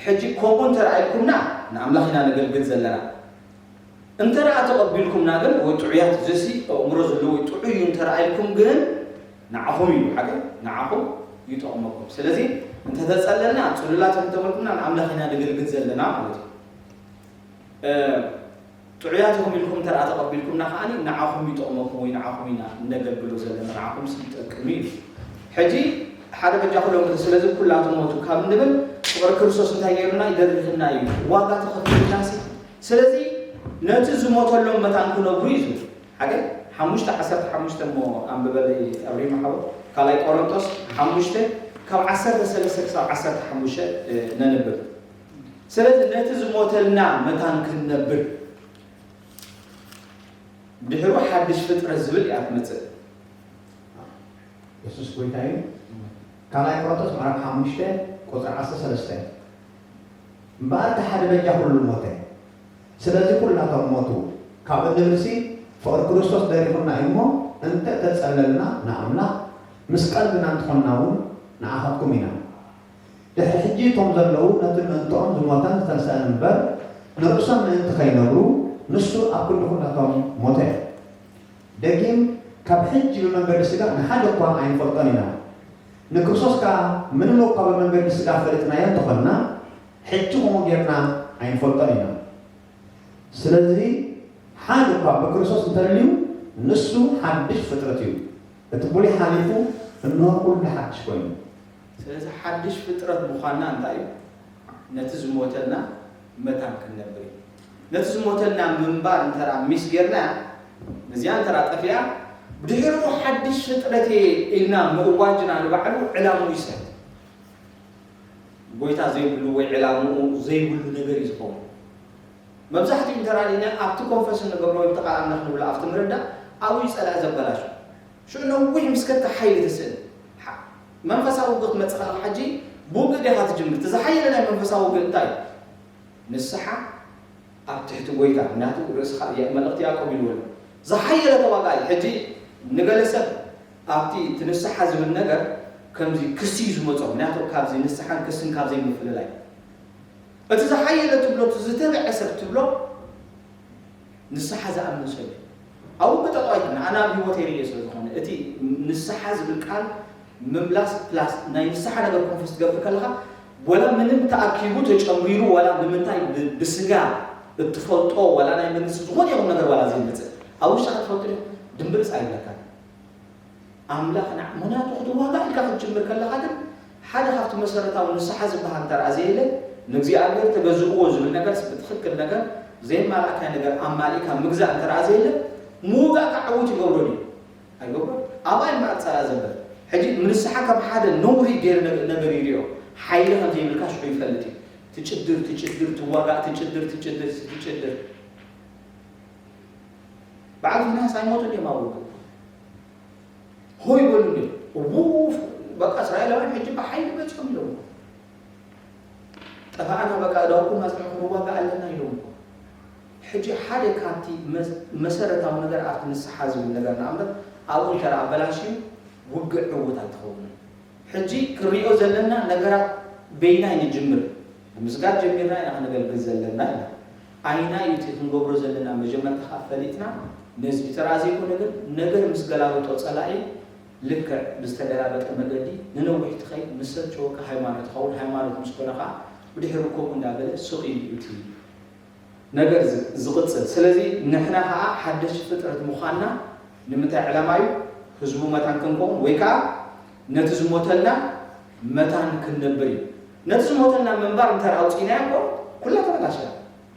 ሕጂ ከምኡ እንተረኣይኩምና ንኣምላኽ ኢና ነገልግል ዘለና። እንተ ደኣ ተቐቢልኩምና ግን፣ ወይ ጥዑያት፣ ዘሲ ኣእምሮ ዘለዎ ወይ ጥዑይ እዩ እንተ ደኣ ኢልኩም ግን፣ ንዓኹም እዩ፣ ሓቂ ንዓኹም ይጠቕመኩም። ስለዚ እንተ ተጸለልና፣ ጽሉላት እንተ በልኩምና፣ ንኣምላኽ ኢና ነገልግል ዘለና ማለት እዩ። እ፣ ጥዑያት ኢኹም ኢልኩም እንተ ደኣ ተቐቢልኩምና ከኣኒ፣ ንዓኹም ይጠቕመኩም ወይ ንዓኹም ኢና እነገልግሎ ዘለና፣ ንዓኹም ይጠቅም እዩ። ሕጂ ሓደ በጃ ኩሎም፣ ስለዚ ኩላቶም ሞቱ ካብ እንብል፣ ፍቕሪ ክርስቶስ እንታይ ገይሩና? ይደርኽና እዩ። ዋጋ ተኸፊሉናሲ ስለዚ ነቲ ዝሞተሎም መታን ክነብሩ እዩ ዝብል። ሓገ ሓሙሽተ ዓሰርተ ሓሙሽተ እሞ ኣንብበለይ ኣብሪማ ሓወ። ካልኣይ ቆሮንቶስ ሓሙሽተ ካብ ዓሰርተ ሰለስተ ክሳብ ዓሰርተ ሓሙሽተ ነንብብ። ስለዚ ነቲ ዝሞተልና መታን ክንነብር ድሕሩ ሓድሽ ፍጥረት ዝብል እያ ትመጽእ። የሱስ ጎይታ እዩ። ካልኣይ ቆሮንቶስ ምዕራፍ ሓሙሽተ ቁጽሪ ዓሰርተ ሰለስተ፣ እምበኣር እቲ ሓደ በጃ ኩሉ ሞተ፣ ስለዚ ኩላቶም ሞቱ ካብ እንብልሲ፣ ፍቕሪ ክርስቶስ ደሪኹና እዩ እሞ፣ እንተ ተጸለልና ንኣምላኽ፣ ምስ ቀልብና እንተኾንና እውን ንኣኻትኩም ኢና። ድሕሪ ሕጂ እቶም ዘለዉ ነቲ ምእንትኦም ዝሞተን ዝተንስአን እምበር፣ ንርእሶም ምእንቲ ከይነብሩ፣ ንሱ ኣብ ክንዲ ኩላቶም ሞተ። ደጊም ካብ ሕጂ ብመንገዲ ስጋ ንሓደ እኳ ኣይንፈልጦን ኢና። ንክርስቶስ ከኣ ምንም እኳ ብመንገዲ ስጋ ፈሊጥናዮ እንተኾንና፣ ሕጂ ከምኡ ጌርና ኣይንፈልጦን ኢና። ስለዚ ሓደ እኳ ብክርስቶስ እንተልዩ፣ ንሱ ሓድሽ ፍጥረት እዩ። እቲ ብሉይ ሓሊፉ፣ እንሆ ኩሉ ሓድሽ ኮይኑ። ስለዚ ሓድሽ ፍጥረት ምዃንና እንታይ እዩ? ነቲ ዝሞተልና መታን ክንነብር እዩ። ነቲ ዝሞተልና ምንባር እንተ ደኣ ሚስ ጌርና፣ ነዚኣ እንተ ደኣ ጠፊኣ፣ ብድሕሪኡ ሓድሽ ፍጥረት እየ ኢልና ምእዋጅና ንባዕሉ ዕላምኡ ይስሕት። ጎይታ ዘይብሉ ወይ ዕላምኡ ዘይብሉ ነገር እዩ ዝኸውን። መብዛሕትኡ እንተ ርኢና ኣብቲ ኮንፈስ እንገብሮ ወይ ብቲ ቃል ኣምላኽ ንብሎ ኣብቲ ምርዳእ ኣብኡ እዩ ጸላኢ ዘበላሹ። ሽዑ ነዊሕ ምስ ከድካ ሓይሊ ትስእን። ሓ- መንፈሳዊ ውግእ ክትመጽእ ከለኻ ሕጂ ብውግእ ዲኻ ትጅምር? እቲ ዝሓየለ ናይ መንፈሳዊ ውግእ እንታይ እዩ? ንስሓ ኣብ ትሕቲ ጎይታ። ምክንያቱ ርእስኻ፣ ያ-፣ መልእኽቲ ያዕቆብ ኢልዎ ኣሎ። ዝሓየለ ተዋጋኢ። ሕጂ ንገለ ሰብ ኣብቲ እቲ ንስሓ ዝብል ነገር ከምዚ ክሲ እዩ ዝመጾ። ምክንያቱ ካብዚ ንስሓን ክስን ካብ ዘይምፍልላይ። እቲ ዝሓየለ ትብሎ፣ እቲ ዝተብዐ ሰብ ትብሎ፣ ንስሓ ዝኣምን ሰብ እዩ። ኣብኡ ብጠቕላላ ንኣና ኣብ ህይወት የርእየ ስለ ዝኾነ፣ እቲ ንስሓ ዝብል ቃል ምምላስ ፕላስ ናይ ንስሓ ነገር ኮንፈስ ትገብር ከለኻ፣ ወላ ምንም ተኣኪቡ ተጨምሪሩ፣ ወላ ንምንታይ ብ-፣ ብስጋ እትፈልጦ፣ ወላ ናይ መንግስቲ ዝኾነ ይኹን ነገር ወላ ዘይመጽእ፣ ኣብ ውሽጥኻ ትፈልጦ ድዩ? ድምብርጽ ኣይብለካን። ኣምላኽ ንዓ-፣ ምኽንያቱ ክትዋጋእ ኢልካ ክትጅምር ከለኻ ግን፣ ሓደ ካብቲ መሰረታዊ ንስሓ ዝበሃል እንተ ደኣ ዘየለ፣ ንእግዚኣብሔር ተገዝእዎ ዝብል ነገር፣ ብትኽክል ነገር፣ ዘየማላእካይ ነገር ኣማሊእካ ምግዛእ እንተ ደኣ ዘየለ፣ ምውጋእካ ዕዉት ይገብሮ ድዩ? ኣይገብሮን። ኣብኣ እዩ እምበኣር ጸላኢ ዘንበር። ሕጂ ንስሓ ከም ሓደ ነውሪ ገይሩ ነገ-፣ ነገር ይሪኦ። ሓይሊ ከም ዘይብልካ ሽዑ ይፈልጥ እዩ። ትጭድር፣ ትጭድር፣ ትዋጋእ፣ ትጭድር፣ ትጭድር፣ ትጭድር። በዓል ፊንሃስ ኣይሞቱን እዮም ኣብ ውግእ። ሆይ በሉ እንዲዮም። እዉ፣ በቃ እስራኤላውያን ሕጂ ብሓይሊ መጺኦም ኢሎም። ጠፋእና፣ በቃ እዳውኩም ኣጽንዑ፣ ክንዋጋእ ኣለና ኢሎም። ሕጂ ሓደ ካብቲ መስ-፣ መሰረታዊ ነገር ኣብቲ ንስሓ ዝብል ነገር ንኣምበር ኣብኡ እንተ ደኣ ኣበላሽዩ ውግእ ዕዉት ኣይትኸውንን። ሕጂ ክንሪኦ ዘለና ነገራት በይናይ ንጅምር። ብምስጋድ ጀሚርና ኢና ከነገልግል ዘለና ኢና። ኣይናይ እቲ ክንገብሮ ዘለና መጀመርታ ካብ ፈሊጥና ነዚ ተራ ዘይኮነ ግን ነገር ምስ ገላበጦ ጸላኢ ልክዕ ብዝተገላበጠ መገዲ ንነዊሕ ትኸይድ፣ ምስ ሰልቸወካ ሃይማኖት ይኸውን፣ ሃይማኖት ምስ ኮነ ኸዓ ብድሕሪ ከምኡ እንዳበለ ስቕ ኢሉ እዩ እቲ ነገር ዝ-፣ ዝቕጽል። ስለዚ ንሕና ኸዓ ሓደሽቲ ፍጥረት ምዃንና ንምንታይ ዕላማ እዩ? ህዝቡ መታን ክንከውን ወይ ከዓ ነቲ ዝሞተልና መታን ክንነብር እዩ። ነቲ ዝሞተልና ምንባር እንተ ኣውፂእናዮ እኮ ኩላ ተበላሽያ።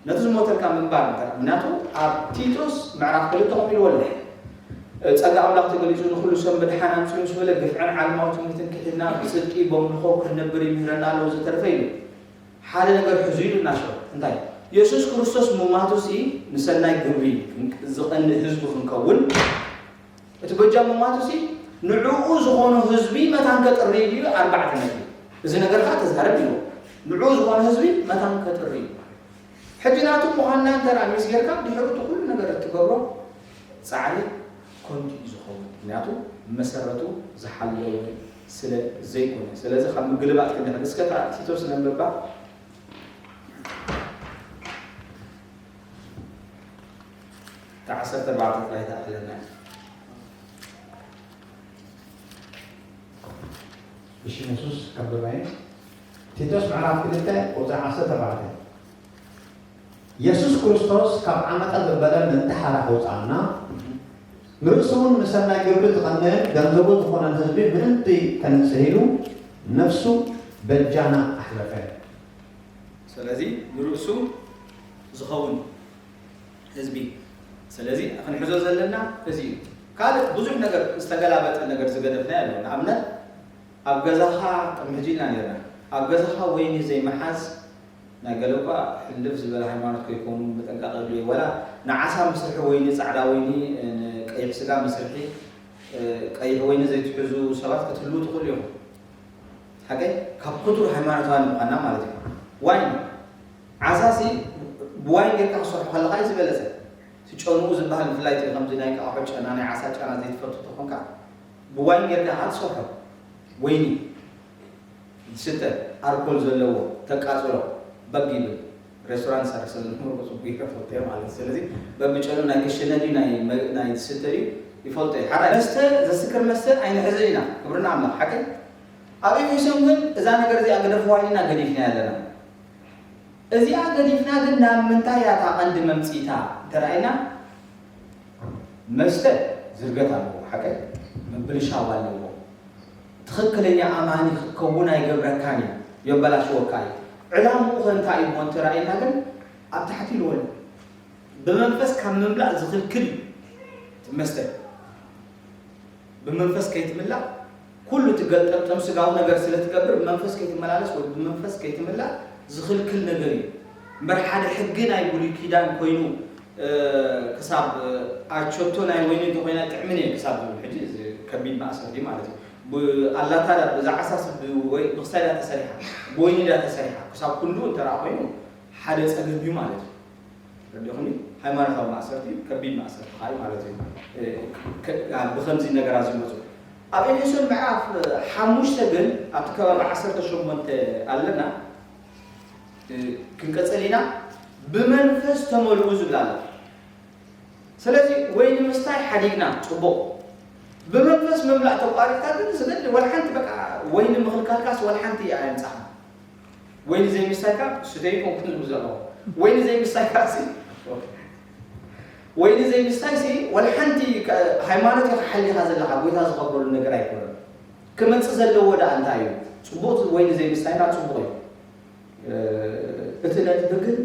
ነቲ ዝሞተልካ ምንባር እንተ፣ ምክንያቱ ኣብ ቲቶስ ምዕራፍ ክልተ ከምኡ ኢልዎ ኣሎ። ጸጋ ኣምላኽ ተገሊጹ ንኹሉ ሰብ ምድሓን ኣምጺኡ ምስ በለ፣ ግፍዕን ዓለማዊ ትምህርትን ክሒድና ብጽድቂ በምልኾ ክንነብር ይምህረና ኣሎ ወዘተረፈ ኢሉ። ሓደ ነገር ሕዙ ኢሉ እናሸወ። እንታይ? የሱስ ክርስቶስ ምማቱ ሲ ንሰናይ ግብሪ ዝቐንእ ህዝቢ ክንከውን፣ እቲ በጃ ምማቱ ሲ ንዕኡ ዝኾኑ ህዝቢ መታን ከጥሪ ድዩ? ኣርባዕተ ነጥቢ። እዚ ነገር ከዓ ተዛረብ ኢልዎ። ንዕኡ ዝኾኑ ህዝቢ መታን ከጥሪ እዩ። ሕጂ ናቱ ምዃንና እንተ ደኣ ሚስ ጌርካ፣ ድሕሪ እቲ ኩሉ ነገር እትገብሮ ጻዕሪ ከንቱ እዩ ዝኸውን። ምክንያቱ መሰረቱ ዝሓለወ ስለ ዘይኮነ። ስለዚ ካብ ምግልባጥ ክንድሕን፣ እስከ እታ ቲቶስ ነንብባ። እታ ዓሰርተ ኣርባዕተ ጥራይ ትኣኽለና እያ። እሺ፣ የሱስ ከንብባ እየ። ቲቶስ ምዕራፍ ክልተ ቁጽሪ ዓሰርተ ኣርባዕተ። የሱስ ክርስቶስ ካብ ዓመጸ ዘበለ ምእንቲ ሓራ ከውጽኣና፣ ንርእሱ እውን ንሰናይ ግብሪ ዝቐነየን ገንዘቡ ዝኾነን ህዝቢ ምእንቲ ከንጽህ ኢሉ ነፍሱ በጃና ኣሕለፈ። ስለዚ ንርእሱ ዝኸውን ህዝቢ። ስለዚ ክንሕዞ ዘለና እዚ እዩ። ካልእ ብዙሕ ነገር ዝተገላበጠ ነገር ዝገደፍናዮ ኣሎ። ንኣብነት ኣብ ገዛኻ ቅድሚ ሕጂ ኢልና ነርና። ኣብ ገዛኻ ወይኒ ዘይምሓዝ ናይ ገለ እኳ ሕልፍ ዝበለ ሃይማኖት ከይኮኑ መጠንቀቂ የድልዮ። ወላ ንዓሳ መስርሒ ወይኒ፣ ጻዕዳ ወይኒ፣ ንቀይሕ ስጋ መስርሒ፣ እ፣ ቀይሕ ወይኒ ዘይትሕዙ ሰባት ክትህልዉ ትኽእሉ ኢኹም። ሓቀይ ካብ ክቱር ሃይማኖታውያን ምዃንና ማለት እዩ። ዋይን ዓሳሲ ብዋይን ጌርካ ክሰርሖ ከለኻ እዩ ዝበለጸ። እቲ ጨንኡ ዝበሃል ብፍላይ እቲ ከምዚ ናይ እንቃቑሖ ጨና፣ ናይ ዓሳ ጨና ዘይትፈቱ ተኾንካ ብዋይን ጌርካ ኢኻ ትሰርሖ። ወይኒ ዝስተ ኣልኮል ዘለዎ ተቃጽሎ በግ ይብል። ሬስቶራንት ሰርቪስ ዝነበርኩ ጽቡቅ ይፈልጦ እየ ማለት እዩ። ስለዚ በብጨኑ ናይ ክሽነ ድዩ ናይ መ-፣ ናይ ዝስተ ድዩ ይፈልጦ እየ። ሓራይ መስተ፣ ዘስክር መስተ ኣይንሕዝን ኢና። ክብሪ ንኣምላኽ። ሓቂ ኣብ ኤፌሶን ግን እዛ ነገር እዚኣ ግደፍዋ ኢልና ገዲፍና ኣለና። እዚኣ ገዲፍና ግን ናብ ምንታይ እያ እታ ቀንዲ መምጽኢታ እንተረኣይና፣ መስተ ዝርገት ኣለዎ፣ ሓቀይ ምብልሻው ኣለዎ። ትኽክለኛ ኣማኒ ክትከውን ኣይገብረካን እዩ፣ የበላሽወካ እዩ። ዕላምኡ ኸ እንታይ እዩ እሞ እንተረኣይና ግን ኣብ ታሕቲ ኢልዎ ኣሎ። ብመንፈስ ካብ ምምላእ ዝኽልክል እዩ እቲ መስተ። ብመንፈስ ከይትምላእ ኩሉ እቲ ገልጠምጠም ስጋዊ ነገር ስለ ትገብር ብመንፈስ ከይትመላለስ ወይ ብመንፈስ ከይትምላእ ዝኽልክል ነገር እዩ። እምበር ሓደ ሕጊ ናይ ብሉይ ኪዳን ኮይኑ፣ እ፣ ክሳብ፣ እ፣ ኣቸቶ ናይ ወይኒ እንተኾይና ጥዕምን እየ ክሳብ ዝብል ሕጂ እዚ ከቢድ ማእሰርቲ ማለት እዩ። ብኣላታ ብዛ ዓሳስ ብወይ ብክሳይ ዳ ተሰሪሓ፣ ብወይኒ ዳ ተሰሪሓ ክሳብ ክንዱ እንተ ደኣ ኮይኑ ሓደ ጸገም እዩ ማለት እዩ። ረዲኹም? ሃይማኖታዊ ማእሰርቲ ከቢድ ማእሰርቲ ኸዓ እዩ ማለት እዩ። እ፣ ከ- ከ- ብኸምዚ ነገራት ዝመፁ ኣብ ኤፌሶን ምዕራፍ ሓሙሽተ ግን ኣብቲ ከባቢ ዓሰርተ ሸሞንተ ኣለና። እ፣ ክንቀፅል ኢና። ብመንፈስ ተመልኡ ዝብል ኣሎ። ስለዚ ወይኒ ምስታይ ሓዲግና ፅቡቕ፣ ብመንፈስ ምምላእ ተቋሪፅካ ግን ስለ ወላ ሓንቲ በቃ ወይኒ ምኽልካልካስ ወላ ሓንቲ እያ ኣየምፃኻ። ወይኒ ዘይምስታይካ ስተይ ኮንኩን ዝብል ዘለኹ። ወይኒ ዘይምስታይካ ሲ ወይኒ ዘይምስታይ ሲ ወላ ሓንቲ ከ- ሃይማኖት ኢኻ ሓሊኻ ዘለኻ፣ ጎይታ ዝኸብረሉ ነገር ኣይኮነን። ክመፅእ ዘለዎ ደኣ እንታይ እዩ? ፅቡቕ ወይኒ ዘይምስታይና ፅቡቕ እዩ። እ፣ እቲ ነጥቢ ግን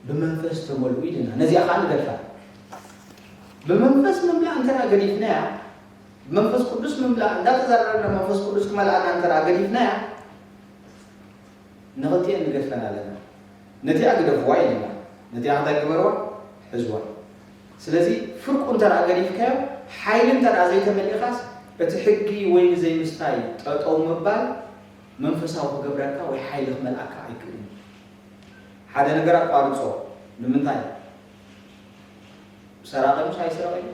ብመንፈስ ተመልኡ ኢልና ነዚኣ ከዓ ንገድፋ። ብመንፈስ ምምላእ እንተ ገዲፍናያ፣ ብመንፈስ ቅዱስ ምምላእ እንዳተዛረብና መንፈስ ቅዱስ ክመልኣና እንተ ገዲፍናያ፣ ንኽልቲኤን ንገድፈን ኣለና። ነቲኣ ግደፍዋ ኢልና፣ ነቲኣ እንታይ ግበርዋ? ሕዝዋ። ስለዚ ፍርቁ እንተ ገዲፍካዮ፣ ሓይሊ እንተ ዘይተመሊእኻስ፣ እቲ ሕጊ ወይኒ ዘይምስታይ ጠጠው ምባል መንፈሳዊ ክገብረካ ወይ ሓይሊ ክመልኣካ ኣይክእልን። ሓደ ነገር ኣቋርጾ። ንምንታይ? ሰራቒ ምስ ኣይስረቐ እዩ።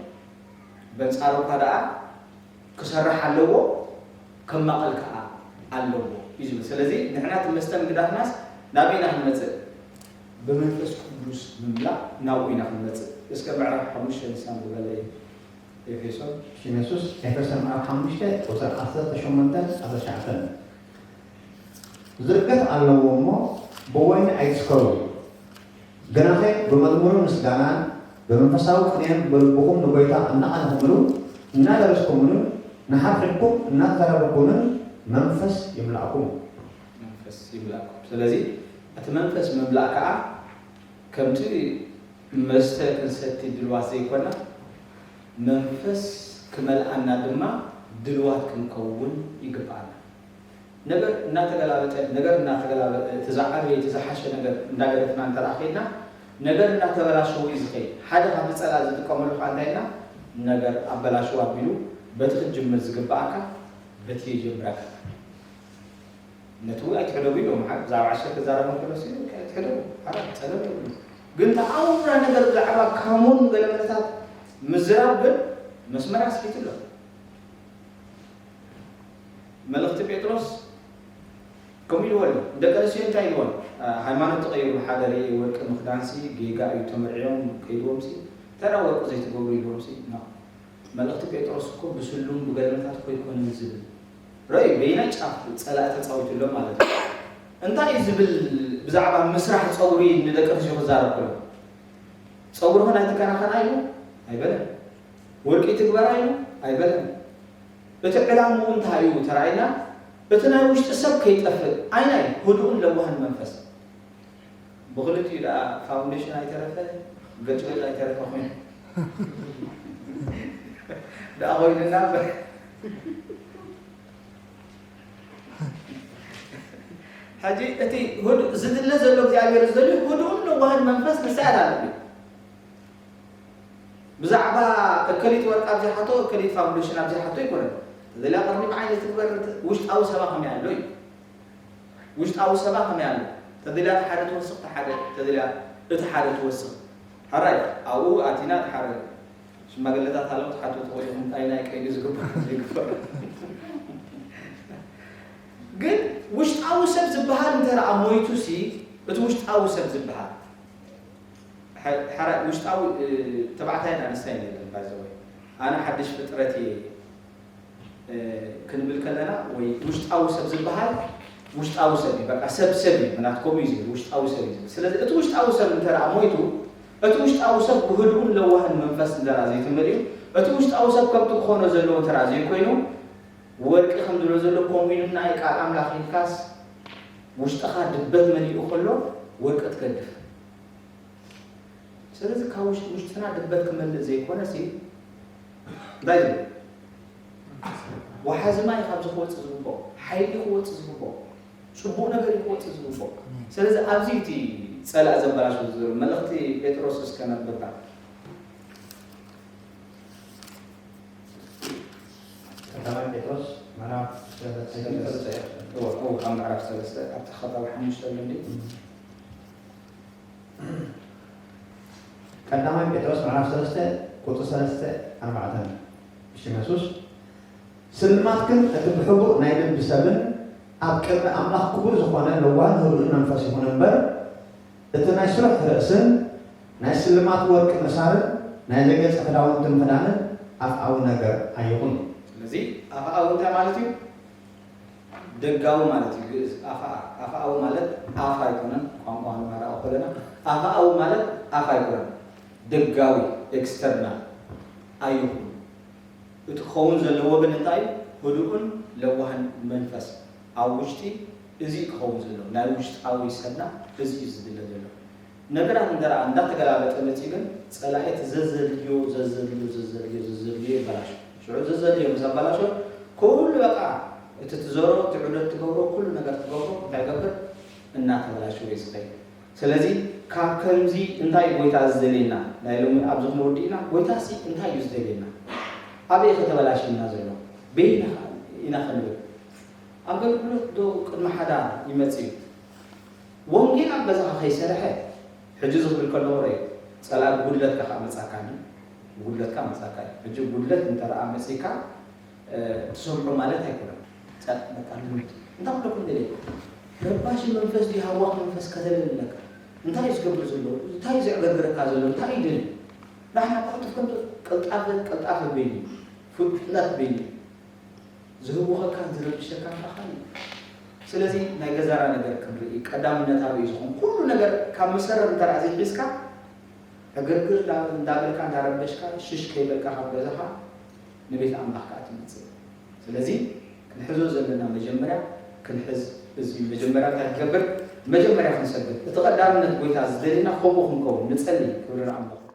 በንጻሩ እኳ ደኣ ክሰርሕ ኣለዎ፣ ከማቐል ከኣ ኣለዎ እዩ ዝብል። ስለዚ ንሕና እቲ መስተ ምግዳፍናስ ናበይ ኢና ክንመጽእ? ብመንፈስ ቅዱስ ምምላእ ናብኡ ኢና ክንመጽእ። እስከ ምዕራፍ ሓሙሽተ ንሳ ንግበለ እዩ። ኤፌሶን። ሽም የሱስ። ኤፌሶን ምዕራፍ ሓሙሽተ ቁጽሪ ዓሰርተ ሸሞንተ ዓሰርተ ትሽዓተ። ዝርገት ኣለዎ እሞ ብወይኒ ኣይትስከሩ፣ ግናኸ ብመዝሙርን ምስጋናን ብመንፈሳዊ ቅኔን ብልብኹም ንጎይታ እናቐነኹምሉ እናደረስኩምሉን ንሓድሕድኩም እናተዛረብኩምን መንፈስ ይምላእኩም። መንፈስ ይምላእኩም። ስለዚ እቲ መንፈስ ምምላእ ከዓ ከምቲ መስተ ክንሰቲ ድልዋት ዘይኮና፣ መንፈስ ክመልኣና ድማ ድልዋት ክንከውን ይግብኣና። ነገር እናተገላበጠ፣ ነገር እናተገላበጠ፣ እቲ ዝዓበየ፣ እቲ ዝሓሸ ነገር እንዳገደፍና እንተ ደኣ ኸይድና፣ ነገር እናተበላሸወ እዩ ዝኸይድ። ሓደ ካብቲ ጸላኢ ዝጥቀመሉ ከዓ እንታይ ኢልና፣ ነገር ኣበላሽው ኣቢሉ በቲ ክትጅምር ዝግብኣካ በቲ ይጀምረካ። ነቲ እውን ኣይትሕደጉ ኢሎም፣ ሓ- ብዛዕባ ዓሸር ክዛረብ እንከሎ ሲ ኣይትሕደጉ፣ ሓራ ጸገም የብሉ። ግን ተኣውራ ነገር ብዛዕባ ካሙን ገለ መለታት ምዝራብ ግን መስመር ኣስሒቱ ኣሎ። መልእኽቲ ጴጥሮስ ከምኡ ኢልዎ ኣሎ። ደቂ ኣንስትዮ እንታይ ኢልዎን? ሃይማኖት ተቐይሩ፣ ሓደ ርእ ወርቂ ምኽዳንሲ ጌጋ እዩ፣ ተመርዕዮም ከይድዎም ሲ ተራ ወርቂ ዘይትገብሩ ኢልዎም ሲ። ኖ። መልእኽቲ ጴጥሮስ እኮ ብስሉም ብገለመታት እኮ ኣይኮነን ዝብል። ረዩ በይናይ ጫፍ ጸላኢ ተጻዊቱ ኣሎ ማለት እዩ። እንታይ እዩ ዝብል? ብዛዕባ ምስራሕ ጸጉሪ ንደቂ ኣንስትዮ ክዛረብ ከሎ ጸጉርኽን ኣይትከናኸና ኢሉ ኣይበለን። ወርቂ ትግበራ ኢሉ ኣይበለን። እቲ ዕላምኡ እንታይ እዩ ተራእይና? እቲ ናይ ውሽጢ ሰብ ከይጠፍእ ኣይናይ ህዱእን ለዋህን መንፈስ። ብኽልቲኡ ደኣ ፋውንዴሽን ኣይተረፈ፣ ገጭገጭ ኣይተረፈ ኮይኑ ደኣ ኮይኑና እምበር። ሕጂ እቲ ህዱእ ዝድለ ዘሎ እግዚኣብሔር ዝደልዩ ህዱእን ለዋህን መንፈስ ንሳ እያ ኣለብዩ። ብዛዕባ እከሊት ወርቂ ኣብዚሓቶ እከሊት ፋውንዴሽን ኣብዚሓቶ ኣይኮነን። ተደልያ ቅርኒ ብዓይኒ ትግበር ውሽጣዊ ሰባ ከመይ ኣሎ እዩ። ውሽጣዊ ሰባ ከመይ ኣሎ? ተደልያ እቲ ሓደ ትወስኽ፣ እቲ ሓደ ተደልያ እቲ ሓደ ትወስኽ። ሕራይ ኣብኡ ኣቲና እቲ ሓደ ሽማግለታት ኣለዉ ትሓቱ ትኽእሉ ኢኹም፣ እንታይ ናይ ቀይዲ ዝግበር ዘይግበር። ግን ውሽጣዊ ሰብ ዝበሃል እንተ ደኣ ሞይቱ ሲ እቲ ውሽጣዊ ሰብ ዝበሃል ሓ- ሓራ- ውሽጣዊ እ፣ ተባዕታይን ኣንስታይን የለን ባይዘወይ ኣነ ሓድሽ ፍጥረት እየ እ፣ ክንብል ከለና ወይ ውሽጣዊ ሰብ ዝበሃል ውሽጣዊ ሰብ እዩ። በቃ ሰብ ሰብ እዩ ምናት ከምኡ እዩ ዝብል ውሽጣዊ ሰብ እዩ ዝብል። ስለዚ እቲ ውሽጣዊ ሰብ እንተ ደኣ ሞይቱ እቲ ውሽጣዊ ሰብ ብህዱእን ለዋህን መንፈስ እንተ ደኣ ዘይተመልኡ እቲ ውሽጣዊ ሰብ ከምቲ ክኾኖ ዘለዎ እንተ ደኣ ዘይኮይኑ ወርቂ ከም ዝብሎ ዘሎ ከምኡ ኢሉ ናይ ቃል ኣምላኽ ኢልካስ ውሽጥኻ ድበት መሊኡ ከሎ ወርቂ ትገድፍ። ስለዚ ካብ ውሽጥ ውሽጥና ድበት ክመልእ ዘይኮነ ሲ እንታይ ዝብል ወሓዚ ማይ ካብዚ ክወፅእ ዝግብኦ ሓይሊ ክወፅእ ዝግብኦ ፅቡቕ ነገር እዩ ክወፅእ ዝግብኦ። ስለዚ ኣብዚ እቲ ፀላእ ዘበላሽ ዝብል መልእኽቲ ጴጥሮስ እስከ ነብባ። ቀዳማይ ጴጥሮስ ምዕራፍ ሰለስተ። እዎ፣ እዎ፣ ካብ ምዕራፍ ሰለስተ ኣብቲ ኸታዊ ሓሙሽተ ኣሎ እንዴ? ቀዳማይ ጴጥሮስ ምዕራፍ ሰለስተ ቁጽሪ ሰለስተ ኣርባዕተ። ሽም የሱስ። ስልማትክን እቲ ብሕቡእ ናይ ልቢ ሰብን ኣብ ቅድሚ ኣምላኽ ክቡር ዝኾነ ለዋህን ህዱእን መንፈስ ይኹን እምበር፣ እቲ ናይ ስሩሕ ርእስን ናይ ስልማት ወርቂ ምእሳርን ናይ ዘጌጸ ክዳውንቲ ምኽዳንን ኣፍኣዊ ነገር ኣይኹን። ስለዚ ኣፍኣዊ እንታይ ማለት እዩ? ደጋዊ ማለት እዩ ግእዝ። ኣፍኣ-፣ ኣፍኣዊ ማለት ኣፍ ኣይኮነን፣ ቋንቋ ንመራቕ ከለና ኣፍኣዊ ማለት ኣፍ ኣይኮነን፣ ደጋዊ፣ ኤክስተርናል ኣይኹን። እቲ ክኸውን ዘለዎ ግን እንታይ እዩ? ህዱእን ለዋህን መንፈስ ኣብ ውሽጢ፣ እዚ ክኸውን ዘለዎ ናይ ውሽጣዊ ሰብና፣ እዚ እዩ ዝድለ ዘሎ። ነገራት እንተ ደኣ እንዳተገላበጠ መጺኡ ግን ጸላኢ እቲ ዘዘድልዮ ዘዘድልዮ ዘዘድልዮ ዘዘድልዮ የበላሾ። ሽዑ ዘዘድልዮ ምስ ኣበላሾ ኩሉ በቃ እቲ ትዘሮ እቲ ዑደት ትገብሮ ኩሉ ነገር ትገብሮ እንታይ ገብር እናተበላሸወ እዩ ዝኸይድ። ስለዚ ካብ ከምዚ እንታይ ጎይታ ዝደልየና ናይ ሎሚ ኣብዚ ክንወዲ ኢና። ጎይታሲ እንታይ እዩ ዝደልየና? ኣበይ ከተበላሽና ዘሎ? በይና ኢና ክንብል። ኣገልግሎት ዶ ቅድሚ ሓዳር ይመጽእ እዩ? ወንጌል ኣብ ገዛኻ ከይሰርሐ ሕጂ ዝኽብል ከለኹ ርእ ጸላኢ ብጉድለትካ ከዓ መጻካኒ ብጉድለትካ መጻካ እዩ። ሕጂ ጉድለት እንተ ደኣ መጺካ ትሰምዖ ማለት ኣይኮነን። ጸጥ በቃ ልምድ እንታይ ክብለኩም ደለ ረባሺ መንፈስ ድዩ ሃዋኽ መንፈስ ከተለለካ እንታይ እዩ ዝገብር ዘሎ እንታይ እዩ ዘዕገርግረካ ዘሎ እንታይ እዩ ደል ንሕና ክሕትፍ ከም ቀልጣፈ ቀልጣፈ በይኒ ፍጥነት በይኒ ዝህውኸካን ዝረብሸካን ኣኻል እዩ። ስለዚ ናይ ገዛና ነገር ክንርኢ ቀዳምነት ኣበይ ዝኾን ኩሉ ነገር ካብ መሰረት እንተ ዘይሒዝካ ዕግርግር እንዳበልካ እንዳረበሽካ ሽሽ ከይበልካ ካብ ገዛኻ ንቤት ኣምላኽ ከዓ ትመፅእ። ስለዚ ክንሕዞ ዘለና መጀመርያ ክንሕዝ እዚ መጀመርያ እንታይ ክገብር መጀመርያ ክንሰግድ እቲ ቀዳምነት ጎይታ ዝደልና ከምኡ ክንከውን ንፀሊ ክብሪ ንኣምላኽ።